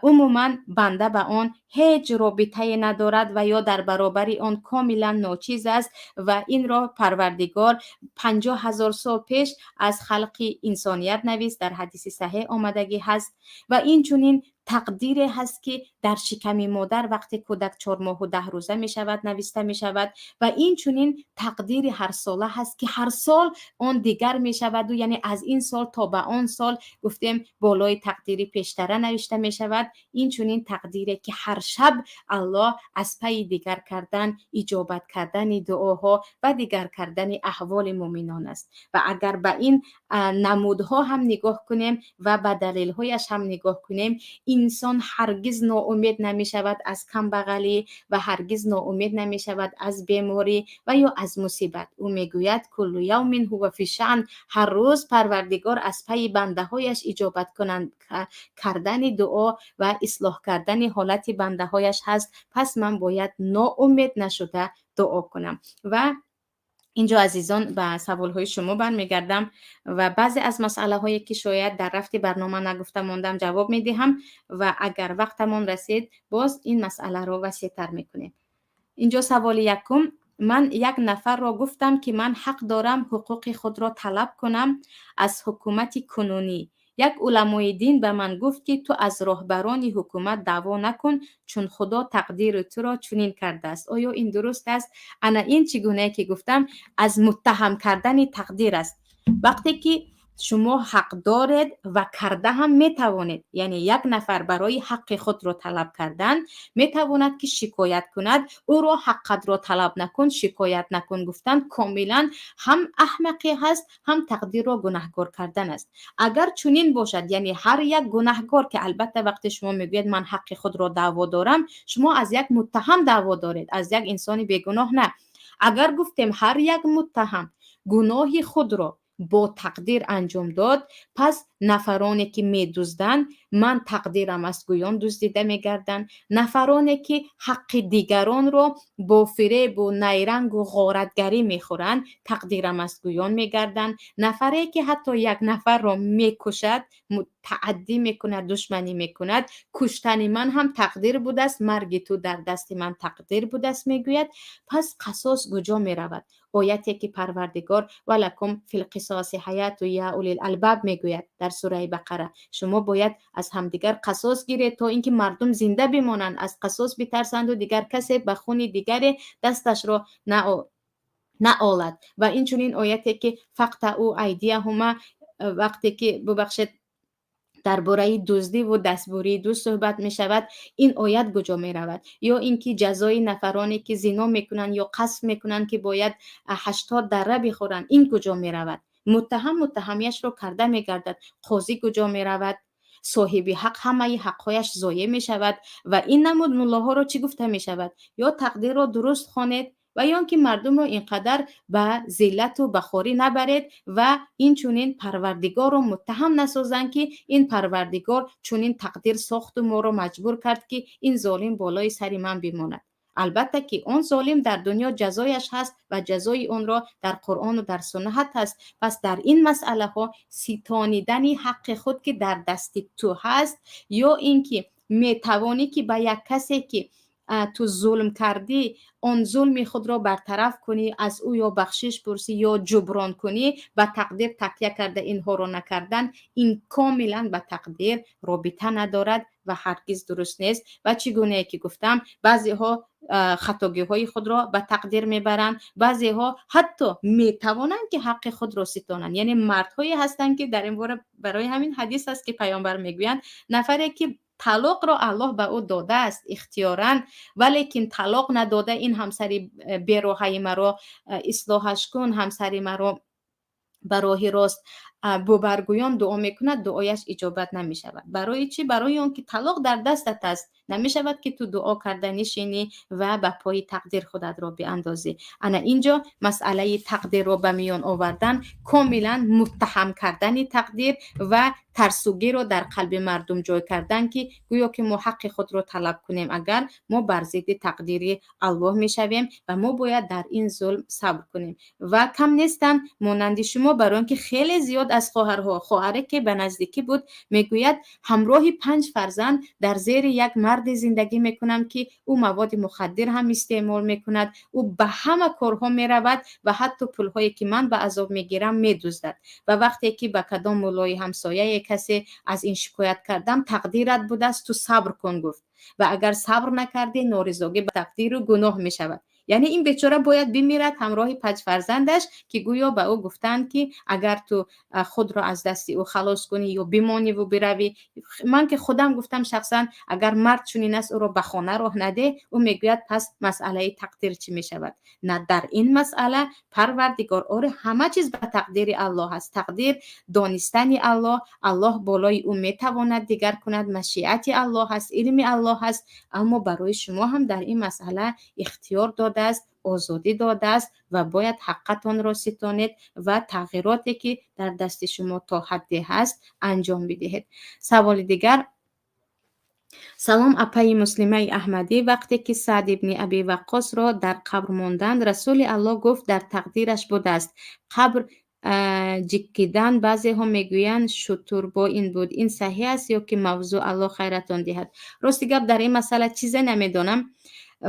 умуман банда ба он ҳеҷ робитае надорад ва ё дар баробари он комилан ночиз аст, ва инро Парвардигор 50 000 сол пеш аз халқи инсоният навист, дар ҳадиси саҳеҳ омадагӣ ҳаст. Ва инчунин тақдире ҳаст, ки дар шиками модар, вақте кӯдак 4 моҳу 10 рӯза мешавад, нависта мешавад. Ва инчунин тақдири ҳарсола ҳаст, ки ҳар сол он дигар мешаваду, яъне аз ин сол то ба он сол, гуфтем, болои тақдири пештара навишта мешавад. Инчунин тақдире ки ҳар шаб Аллоҳ аз пайи дигар кардан, иҷобат кардани дуоҳо ва дигар кардани аҳволи муъминон аст. Ва агар ба ин намудҳо ҳам нигоҳ кунем ва ба далелҳояш ҳам нигоҳ кунем, инсон ҳаргиз ноумед намешавад аз камбағалӣ ва ҳаргиз ноумед намешавад аз беморӣ ва ё аз мусибат. Ӯ мегӯяд: كل يوم هو في شأن, ҳар рӯз Парвардигор аз пайи бандаҳояш иҷобат кардани дуо ва ислоҳ кардани ҳолати бандаҳояш ҳаст. Пас ман бояд ноумед нашуда дуо кунам. Ва Инҷо, азизон, ба саволҳои шумо бармегардам ва баъзе аз масъалаҳое, ки шояд дар рафти барнома нагуфта мондам, ҷавоб медиҳам ва агар вақтамон расид, боз ин масъаларо васеътар мекунем. Инҷо саволи якум: ман як нафарро гуфтам, ки ман ҳақ дорам ҳуқуқи худро талаб кунам аз ҳукумати кунунӣ. Як уламои дин ба ман гуфт, ки ту аз роҳбарони ҳукумат даъво накун, чун Худо тақдири туро чунин кардааст. Оё ин дуруст аст? Ана ин, чӣ гунае ки гуфтам, аз муттаҳам кардани тақдир аст. Вақте ки шумо ҳақ доред ва карда ҳам метавонед, яъне як нафар барои ҳаққи худро талаб кардан метавонад, ки шикоят кунад, ӯро ҳаққатро талаб накун, шикоят накун гуфтан комилан ҳам аҳмақӣ ҳаст, ҳам тақдирро гунаҳкор кардан аст. Агар чунин бошад, яъне ҳар як гунаҳкор, ки албатта вақте шумо мегӯед, ман ҳаққи худро даъво дорам, шумо аз як муттаҳам даъво доред, аз як инсони бегуноҳ на. Агар гуфтем, ҳар як муттаҳам гуноҳи худро бо тақдир анҷом дод, пас нафароне, ки медузданд, ман тақдирам аст гӯён дуздида мегарданд. Нафароне, ки ҳаққи дигаронро бо фиребу найрангу ғоратгарӣ мехӯранд, тақдирам аст гӯён мегарданд. Нафаре, ки ҳатто як нафарро мекушад, тааддӣ мекунад, душманӣ мекунад, куштани ман ҳам тақдир будааст, марги ту дар дасти ман тақдир будааст мегӯяд. Пас қасос куҷо меравад? Ояте, ки Парвардигор «ولكم في القصاص حياة يا أولي الألباب» мегӯяд дар сураи Бақара, шумо бояд аз ҳамдигар қасос гиред, то ин ки мардум зинда бимонанд, аз қасос битарсанду дигар касе ба хуни дигаре дасташро наолад. Ва инчунин ояте, ки فاقطعوا أيديهما, вақте ки, бубахшед, дар бораи дуздиву дастбурии дузд суҳбат мешавад, ин оят куҷо меравад? Ё ин ки ҷазои нафароне, ки зино мекунанд ё қасд мекунанд, ки бояд 80 дарра бихӯранд, ин куҷо меравад? Муттаҳам муттаҳамияшро карда мегардад, қозӣ куҷо меравад? Соҳиби ҳақ ҳамаи ҳақҳояш зоеъ мешавад. Ва ин намуд муллоҳоро чӣ гуфта мешавад? Ё тақдирро дуруст хонед ва ё он ки мардумро ин қадар ба зиллату ба хорӣ набаред ва инчунин Парвардигорро муттаҳам насозанд, ки ин Парвардигор чунин тақдир сохту моро маҷбур кард, ки ин золим болои сари ман бимонад. Албатта ки он золим дар дунё ҷазояш ҳаст ва ҷазои онро дар Қуръону дар суннат ҳаст. Пас дар ин масъалаҳо ситонидани ҳаққи худ, ки дар дасти ту ҳаст, ё ин ки метавонӣ, ки ба як касе, ки ту зулм кардӣ, он зулми худро бартараф кунӣ, аз ӯ ё бахшиш пурсӣ, ё ҷуброн кунӣ, ба тақдир такя карда инҳоро накардан, ин комилан ба тақдир робита надорад ва ҳаргиз дуруст нест. Ва чӣ гунае ки гуфтам, баъзеҳо хатогиҳои худро ба тақдир мебаранд, баъзеҳо ҳатто метавонанд, ки ҳаққи худро ситонанд. Яъне мардҳое ҳастанд, ки дар ин бора барои ҳамин ҳадис аст, ки Паёмбар мегӯянд: нафаре, ки талоқро Аллоҳ ба ӯ додааст ихтиёран, валекин талоқ надода, ин ҳамсари бероҳаи маро ислоҳаш кун, ҳамсари маро ба роҳи рост бубаргӯён дуо мекунад, дуояш иҷобат намешавад. Барои чӣ? Барои он ки талоқ дар дастат аст, намешавад, ки ту дуо карда нишинӣ ва ба пои тақдир худатро биандозӣ. Ана инҷо масъалаи тақдирро ба миён овардан комилан муттаҳам кардани тақдир ва тарсугиро дар қалби мардум ҷой кардан, ки гӯё ки мо ҳаққи худро талаб кунем, агар мо бар зидди тақдири Аллоҳ мешавем ва мо бояд дар ин зулм сабр кунем. Ва кам нестанд монанди шумо, барои он ки хеле зиёд аз хоҳарҳо. Хоҳаре, ки ба наздикӣ буд, мегӯяд: ҳамроҳи панҷ фарзанд дар зери як марде зиндагӣ мекунам, ки ӯ маводи мухаддир ҳам истеъмол мекунад, ӯ ба ҳама корҳо меравад ва ҳатто пулҳое, ки ман ба азоб мегирам, медуздад. Ва вақте ки ба кадом муллои ҳамсояе, касе аз ин шикоят кардам, тақдират будааст, ту сабр кун гуфт ва агар сабр накардӣ, норизогӣ ба тақдиру гуноҳ мешавад. Яъне ин бечора бояд бимирад ҳамроҳи панҷ фарзандаш, ки гӯё ба ӯ гуфтанд, ки агар ту худро аз дасти ӯ халос кунӣ ё бимониву биравӣ. Ман ки худам гуфтам шахсан, агар мард чунин аст, ӯро ба хона роҳ надеҳ. Ӯ мегӯяд: пас масъалаи тақдир чӣ мешавад? На, дар ин масъала Парвардигор, оре, ҳама чиз ба тақдири Аллоҳ аст, тақдир донистани Аллоҳ, Аллоҳ болои ӯ метавонад дигар кунад, машиати Аллоҳ аст, илми Аллоҳ аст, аммо барои шумо ҳам дар ин масъала ихтиёр додааст, озодӣ додааст ва бояд ҳаққатонро ситонед ва тағйироте, ки дар дасти шумо то ҳадде ҳаст, анҷом бидиҳед. Саволи дигар. Салом, апаи Муслимаи Аҳмадӣ. Вақте ки Саъд ибни Аби Ваққосро дар қабр монданд, Расули Аллоҳ гуфт: «Дар тақдираш будааст қабр ҷиккидан». Баъзеҳо мегӯянд, шутур бо ин буд. Ин саҳеҳ аст ё ки мавзӯъ? Аллоҳ хайратон диҳад. Рости гап, дар ин масъала чизе намедонам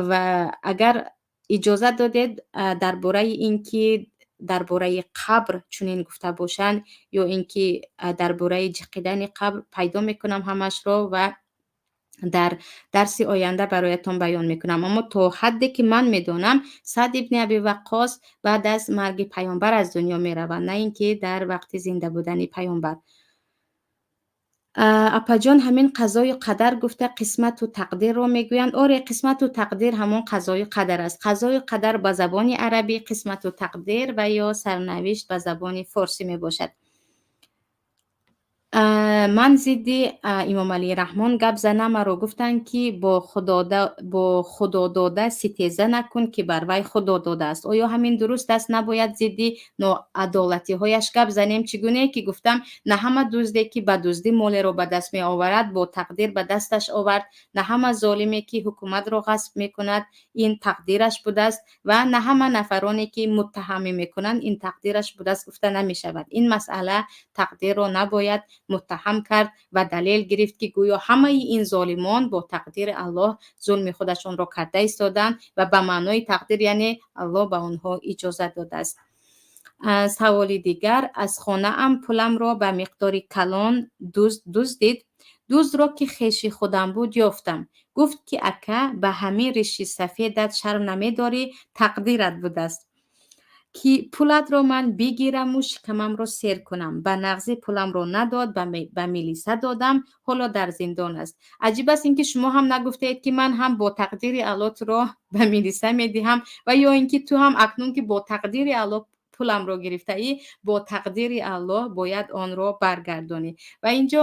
ва агар иҷозат додед, дар бораи ин ки дар бораи қабр чунин гуфта бошанд ё ин ки дар бораи ҷиқидани қабр, пайдо мекунам ҳамашро ва дар дарси оянда бароятон баён мекунам. Аммо то ҳадде ки ман медонам, Саъд ибни Аби Ваққос баъд аз марги паёмбар аз дунё меравад, на ин ки дар вақти зинда будани паёмбар. Апаҷон, ҳамин қазою қадар гуфта қисмату тақдирро мегӯянд? Оре, қисмату тақдир ҳамон қазою қадар аст. Қазою қадар ба забони арабӣ, қисмату тақдир ва ё сарнавишт ба забони форсӣ мебошад. Ман зидди Имомалӣ Раҳмон гап занам, маро гуфтанд, ки бо худодода ситеза накун, ки бар вай Худо додааст. Оё ҳамин дуруст аст? Набояд зидди ноадолатиҳояш гап занем? Чӣ гунае ки гуфтам, на ҳама дузде, ки ба дуздӣ молеро ба даст меоварад, бо тақдир ба дасташ овард, на ҳама золиме, ки ҳукуматро ғасб мекунад, ин тақдираш будааст ва на ҳама нафароне, ки муттаҳамӣ мекунанд, ин тақдираш будааст гуфта намешавад. Ин масъала, тақдирро набояд муттаҳам кард ва далел гирифт, ки гӯё ҳамаи ин золимон бо тақдири Аллоҳ зулми худашонро карда истоданд ва ба маънои тақдир, яъне Аллоҳ ба онҳо иҷозат додааст. Саволи дигар: аз хонаам пуламро ба миқдори калон дузд дуздид. Дуздро, ки хеши худам буд, ёфтам. Гуфт, ки ака, ба ҳамин риши сафедат шарм намедорӣ? Тақдират будааст, ки пулатро ман бигираму шикамамро сер кунам. Ба нағзӣ пуламро надод, ба милиса додам, ҳоло дар зиндон аст. Аҷиб аст ин ки шумо ҳам нагуфтаед, ки ман ҳам бо тақдири Алло туро ба милиса медиҳам ва ё ин ки ту ҳам акнун, ки бо тақдири Алло пуламро гирифтаӣ, бо тақдири Аллоҳ бояд онро баргардонӣ. Ва инҷо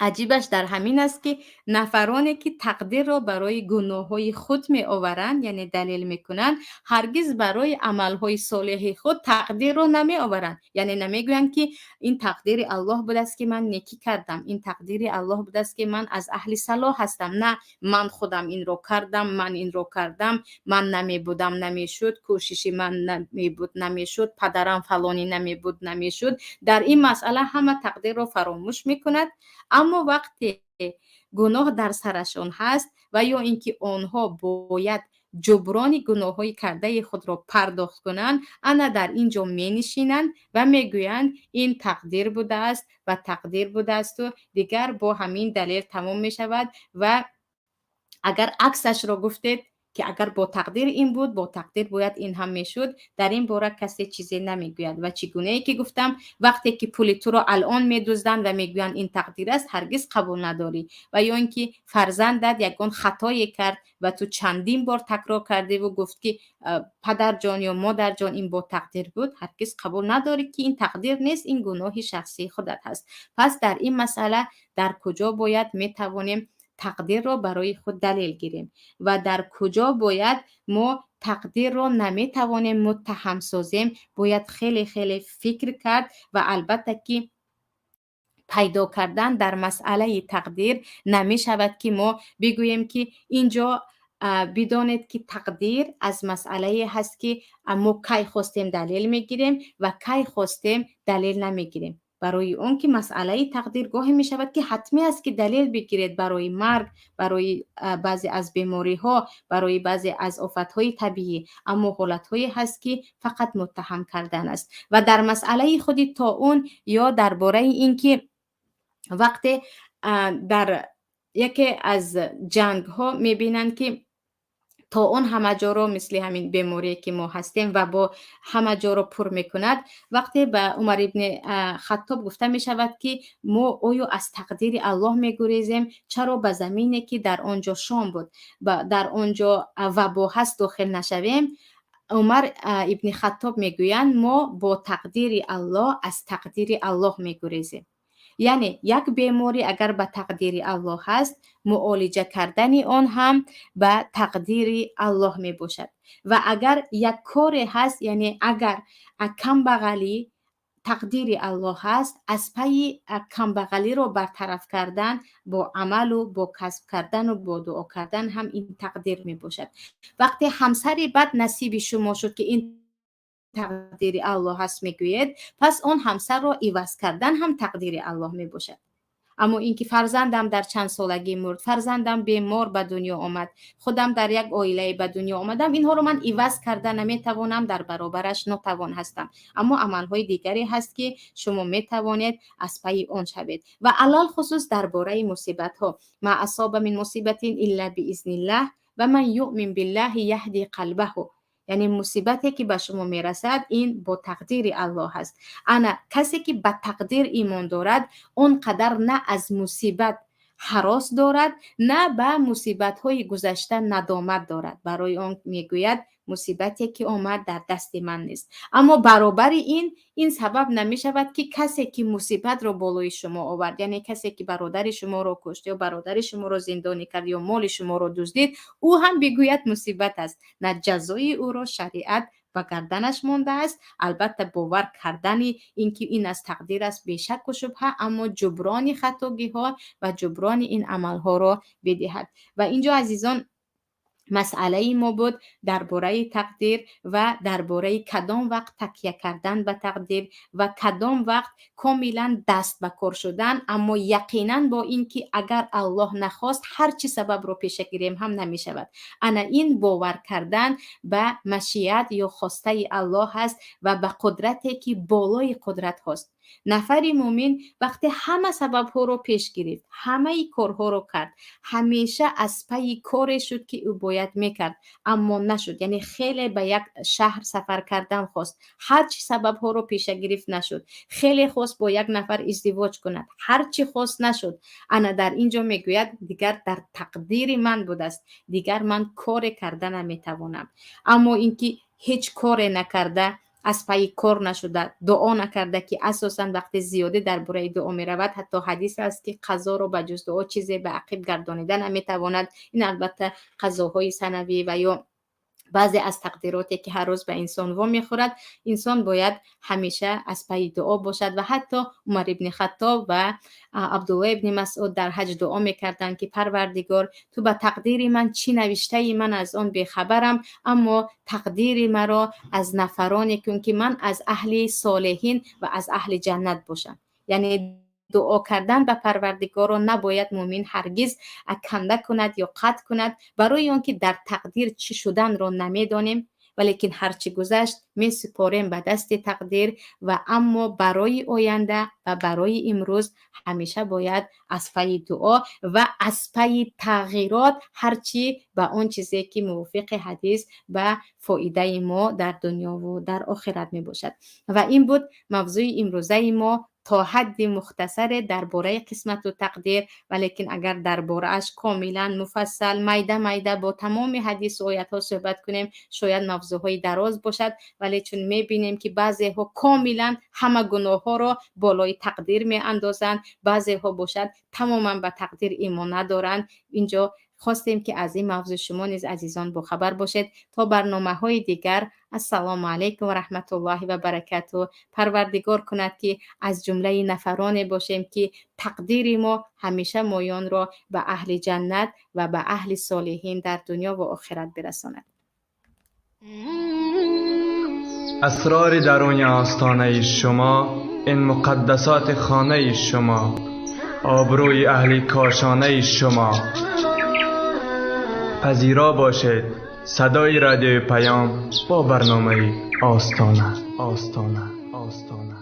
аҷибаш дар ҳамин аст, ки нафароне, ки тақдирро барои гуноҳҳои худ меоваранд, яъне далел мекунанд, ҳаргиз барои амалҳои солеҳи худ тақдирро намеоваранд. Яъне намегӯянд, ки ин тақдири Аллоҳ будааст, ки ман некӣ кардам, ин тақдири Аллоҳ будааст, ки ман аз аҳли салоҳ ҳастам. На, ман худам инро кардам, ман инро кардам, ман намебудам, намешуд, кӯшиши ман намебуд, намешуд, падарам фалонӣ намебуд, намешуд. Дар ин масъала ҳама тақдирро фаромӯш мекунад. Аммо вақте гуноҳ дар сарашон ҳаст ва ё ин ки онҳо бояд ҷуброни гуноҳҳои кардаи худро пардохт кунанд, ана дар ин ҷо менишинанд ва мегӯянд, ин тақдир будааст ва тақдир будаасту дигар бо ҳамин далел тамом мешавад. Ва агар аксашро гуфтед, ки агар бо тақдир ин буд, бо тақдир бояд ин ҳам мешуд, дар ин бора касе чизе намегӯяд. Ва чӣ гунае ки гуфтам, вақте ки пули туро алон медузданд ва мегӯянд, ин тақдир аст, ҳаргиз қабул надорӣ. Ва ё ин ки фарзандат ягон хатое кард ва ту чандин бор такрор кардеву гуфт, ки падарҷон ё модарҷон, ин бо тақдир буд, ҳаргиз қабул надорӣ, ки ин тақдир нест, ин гуноҳи шахсии худат ҳаст. Пас дар ин масъала дар куҷо бояд метавонем тақдирро барои худ далел гирем ва дар куҷо бояд мо тақдирро наметавонем муттаҳам созем, бояд хеле хеле фикр кард. Ва албатта ки пайдо кардан дар масъалаи тақдир намешавад, ки мо бигӯем, ки инҷо бидонед, ки тақдир аз масъалае ҳаст, ки мо кай хостем далел мегирем ва кай хостем далел намегирем. Барои он ки масъалаи тақдир гоҳе мешавад, ки ҳатмӣ аст, ки далел бигиред барои марг, барои баъзе аз бемориҳо, барои баъзе аз офатҳои табиӣ. Аммо ҳолатҳое ҳаст, ки фақат муттаҳам кардан аст. Ва дар масъалаи худи тоун ё дар бораи ин ки вақте дар яке аз ҷангҳо мебинанд, ки тоун ҳама ҷоро, мисли ҳамин беморие ки мо ҳастем, вабо ҳама ҷоро пур мекунад, вақте ба Умар ибни Хаттоб гуфта мешавад, ки мо оё аз тақдири Аллоҳ мегурезем? Чаро ба замине, ки дар он ҷо Шом буд, дар он ҷо вабо ҳаст, дохил нашавем? Умар ибни Хаттоб мегӯянд: мо бо тақдири Аллоҳ аз тақдири Аллоҳ мегурезем. Яъне як беморӣ агар ба тақдири Аллоҳ ҳаст, муолиҷа кардани он ҳам ба тақдири Аллоҳ мебошад. Ва агар як коре ҳаст, яъне агар камбағалӣ тақдири Аллоҳ аст, аз пайи камбағалиро бартараф кардан бо амалу бо касб кардану бо дуо кардан ҳам ин тақдир мебошад. Вақте ҳамсари бад насиби шумо шуд, ки ин тақдири Аллоҳ аст мегӯед, пас он ҳамсарро иваз кардан ҳам тақдири Аллоҳ мебошад. Аммо ин ки фарзандам дар чанд солагӣ мурд, фарзандам бемор ба дунё омад, худам дар як оилае ба дунё омадам, инҳоро ман иваз карда наметавонам, дар баробараш нотавон ҳастам. Аммо амалҳои дигаре ҳаст, ки шумо метавонед аз пайи он шавед. Ва алалхусус дар бораи мусибатҳо: ма асоба мин мусибатин илла биизниллаҳ ва ман юъмин биллаҳи яҳди қалбаҳу. Яъне мусибате ки ба шумо мерасад, ин бо тақдири Аллоҳ аст. Ана касе ки ба тақдир имон дорад, он қадар на аз мусибат ҳарос дорад, на ба мусибатҳои гузашта надомат дорад. Барои он мегӯяд: мусибате ки омад, дар дасти ман нест. Аммо баробари ин сабаб намешавад, ки касе ки мусибатро болои шумо овард, яъне касе ки бародари шуморо кушт ё бародари шуморо зиндонӣ кард ё моли шуморо дуздид, ӯ ҳам бигӯяд мусибат аст. На, ҷазои ӯро шариат ба гарданаш мондааст. Албатта, бовар кардани ин ки ин аз тақдир аст, бешакку шубҳа, аммо ҷуброни хатогиҳо ва ҷуброни ин амалҳоро бидиҳад. Ва инҷо, азизон, масъалаи мо буд дар бораи тақдир ва дар бораи кадом вақт такя кардан ба тақдир ва кадом вақт комилан даст ба кор шудан, аммо яқинан бо ин ки агар Аллоҳ нахост, ҳар чӣ сабабро пеша гирем ҳам намешавад. Ана ин бовар кардан ба машиат ё хостаи Аллоҳ аст ва ба қудрате ки болои қудратҳост. Нафари мӯмин вақте ҳама сабабҳоро пеш гирифт, ҳамаи корҳоро кард, ҳамеша аз пайи коре шуд, ки ӯ бояд мекард, аммо нашуд. Яъне хеле ба як шаҳр сафар кардан хост, ҳар чӣ сабабҳоро пеша гирифт, нашуд. Хеле хост бо як нафар издивоҷ кунад, ҳар чӣ хост, нашуд. Ана дар ин ҷо мегӯяд: дигар дар тақдири ман будааст, дигар ман коре карда наметавонам. Аммо ин ки ҳеҷ коре накарда, аз пайи кор нашуда, дуо накарда, ки асосан вақте зиёдӣ дар бораи дуо меравад, ҳатто ҳадис аст, ки қазоро ба ҷуз дуо чизе ба ақиб гардонида наметавонад. Ин албатта қазоҳои санавӣ ва ё баъзе аз тақдироте ки ҳар рӯз ба инсон вомехӯрад, инсон бояд ҳамеша аз пайи дуо бошад. Ва ҳатто Умар ибни Хаттоб ва Абдулло ибни Масъуд дар ҳаҷ дуо мекарданд, ки Парвардигор, ту ба тақдири ман чӣ навиштаи, ман аз он бехабарам, аммо тақдири маро аз нафароне кун, ки ман аз аҳли солеҳин ва аз аҳли ҷаннат бошам. Яъне дуо кардан ба Парвардигорро набояд мӯмин ҳаргиз канда кунад ё қатъ кунад, барои он ки дар тақдир чӣ шуданро намедонем. Валекин ҳарчӣ гузашт, месупорем ба дасти тақдир. Ва аммо барои оянда ва барои имрӯз ҳамеша бояд аз пайи дуо ва аз пайи тағйирот, ҳарчӣ ба он чизе ки мувофиқи ҳадис ба фоидаи мо дар дунёву дар охират мебошад. Ва ин буд мавзӯи имрӯзаи мо, то ҳадди мухтасаре дар бораи қисмату тақдир. Валекин агар дар борааш комилан муфассал, майда майда бо тамоми ҳадису оятҳо суҳбат кунем, шояд мавзӯъҳои дароз бошад. Вале чун мебинем, ки баъзеҳо комилан ҳама гуноҳҳоро болои тақдир меандозанд, баъзеҳо бошад тамоман ба тақдир имон надоранд, инҷо хостем, ки аз ин мавзӯъ шумо низ, азизон, бохабар бошед. То барномаҳои дигар, ассалому алайкум ва раҳматуллоҳи ва баракату. Парвардигор кунад, ки аз ҷумлаи нафароне бошем, ки тақдири мо ҳамеша моёнро ба аҳли ҷаннат ва ба аҳли солиҳин дар дунё ва охират бирасонад. Асрори даруни остонаи шумо, ин муқаддасоти хонаи шумо, обрӯи аҳли кошонаи шумо. Пазиро бошед садои радиои Паём бо барномаи Остона, Остона, Остона.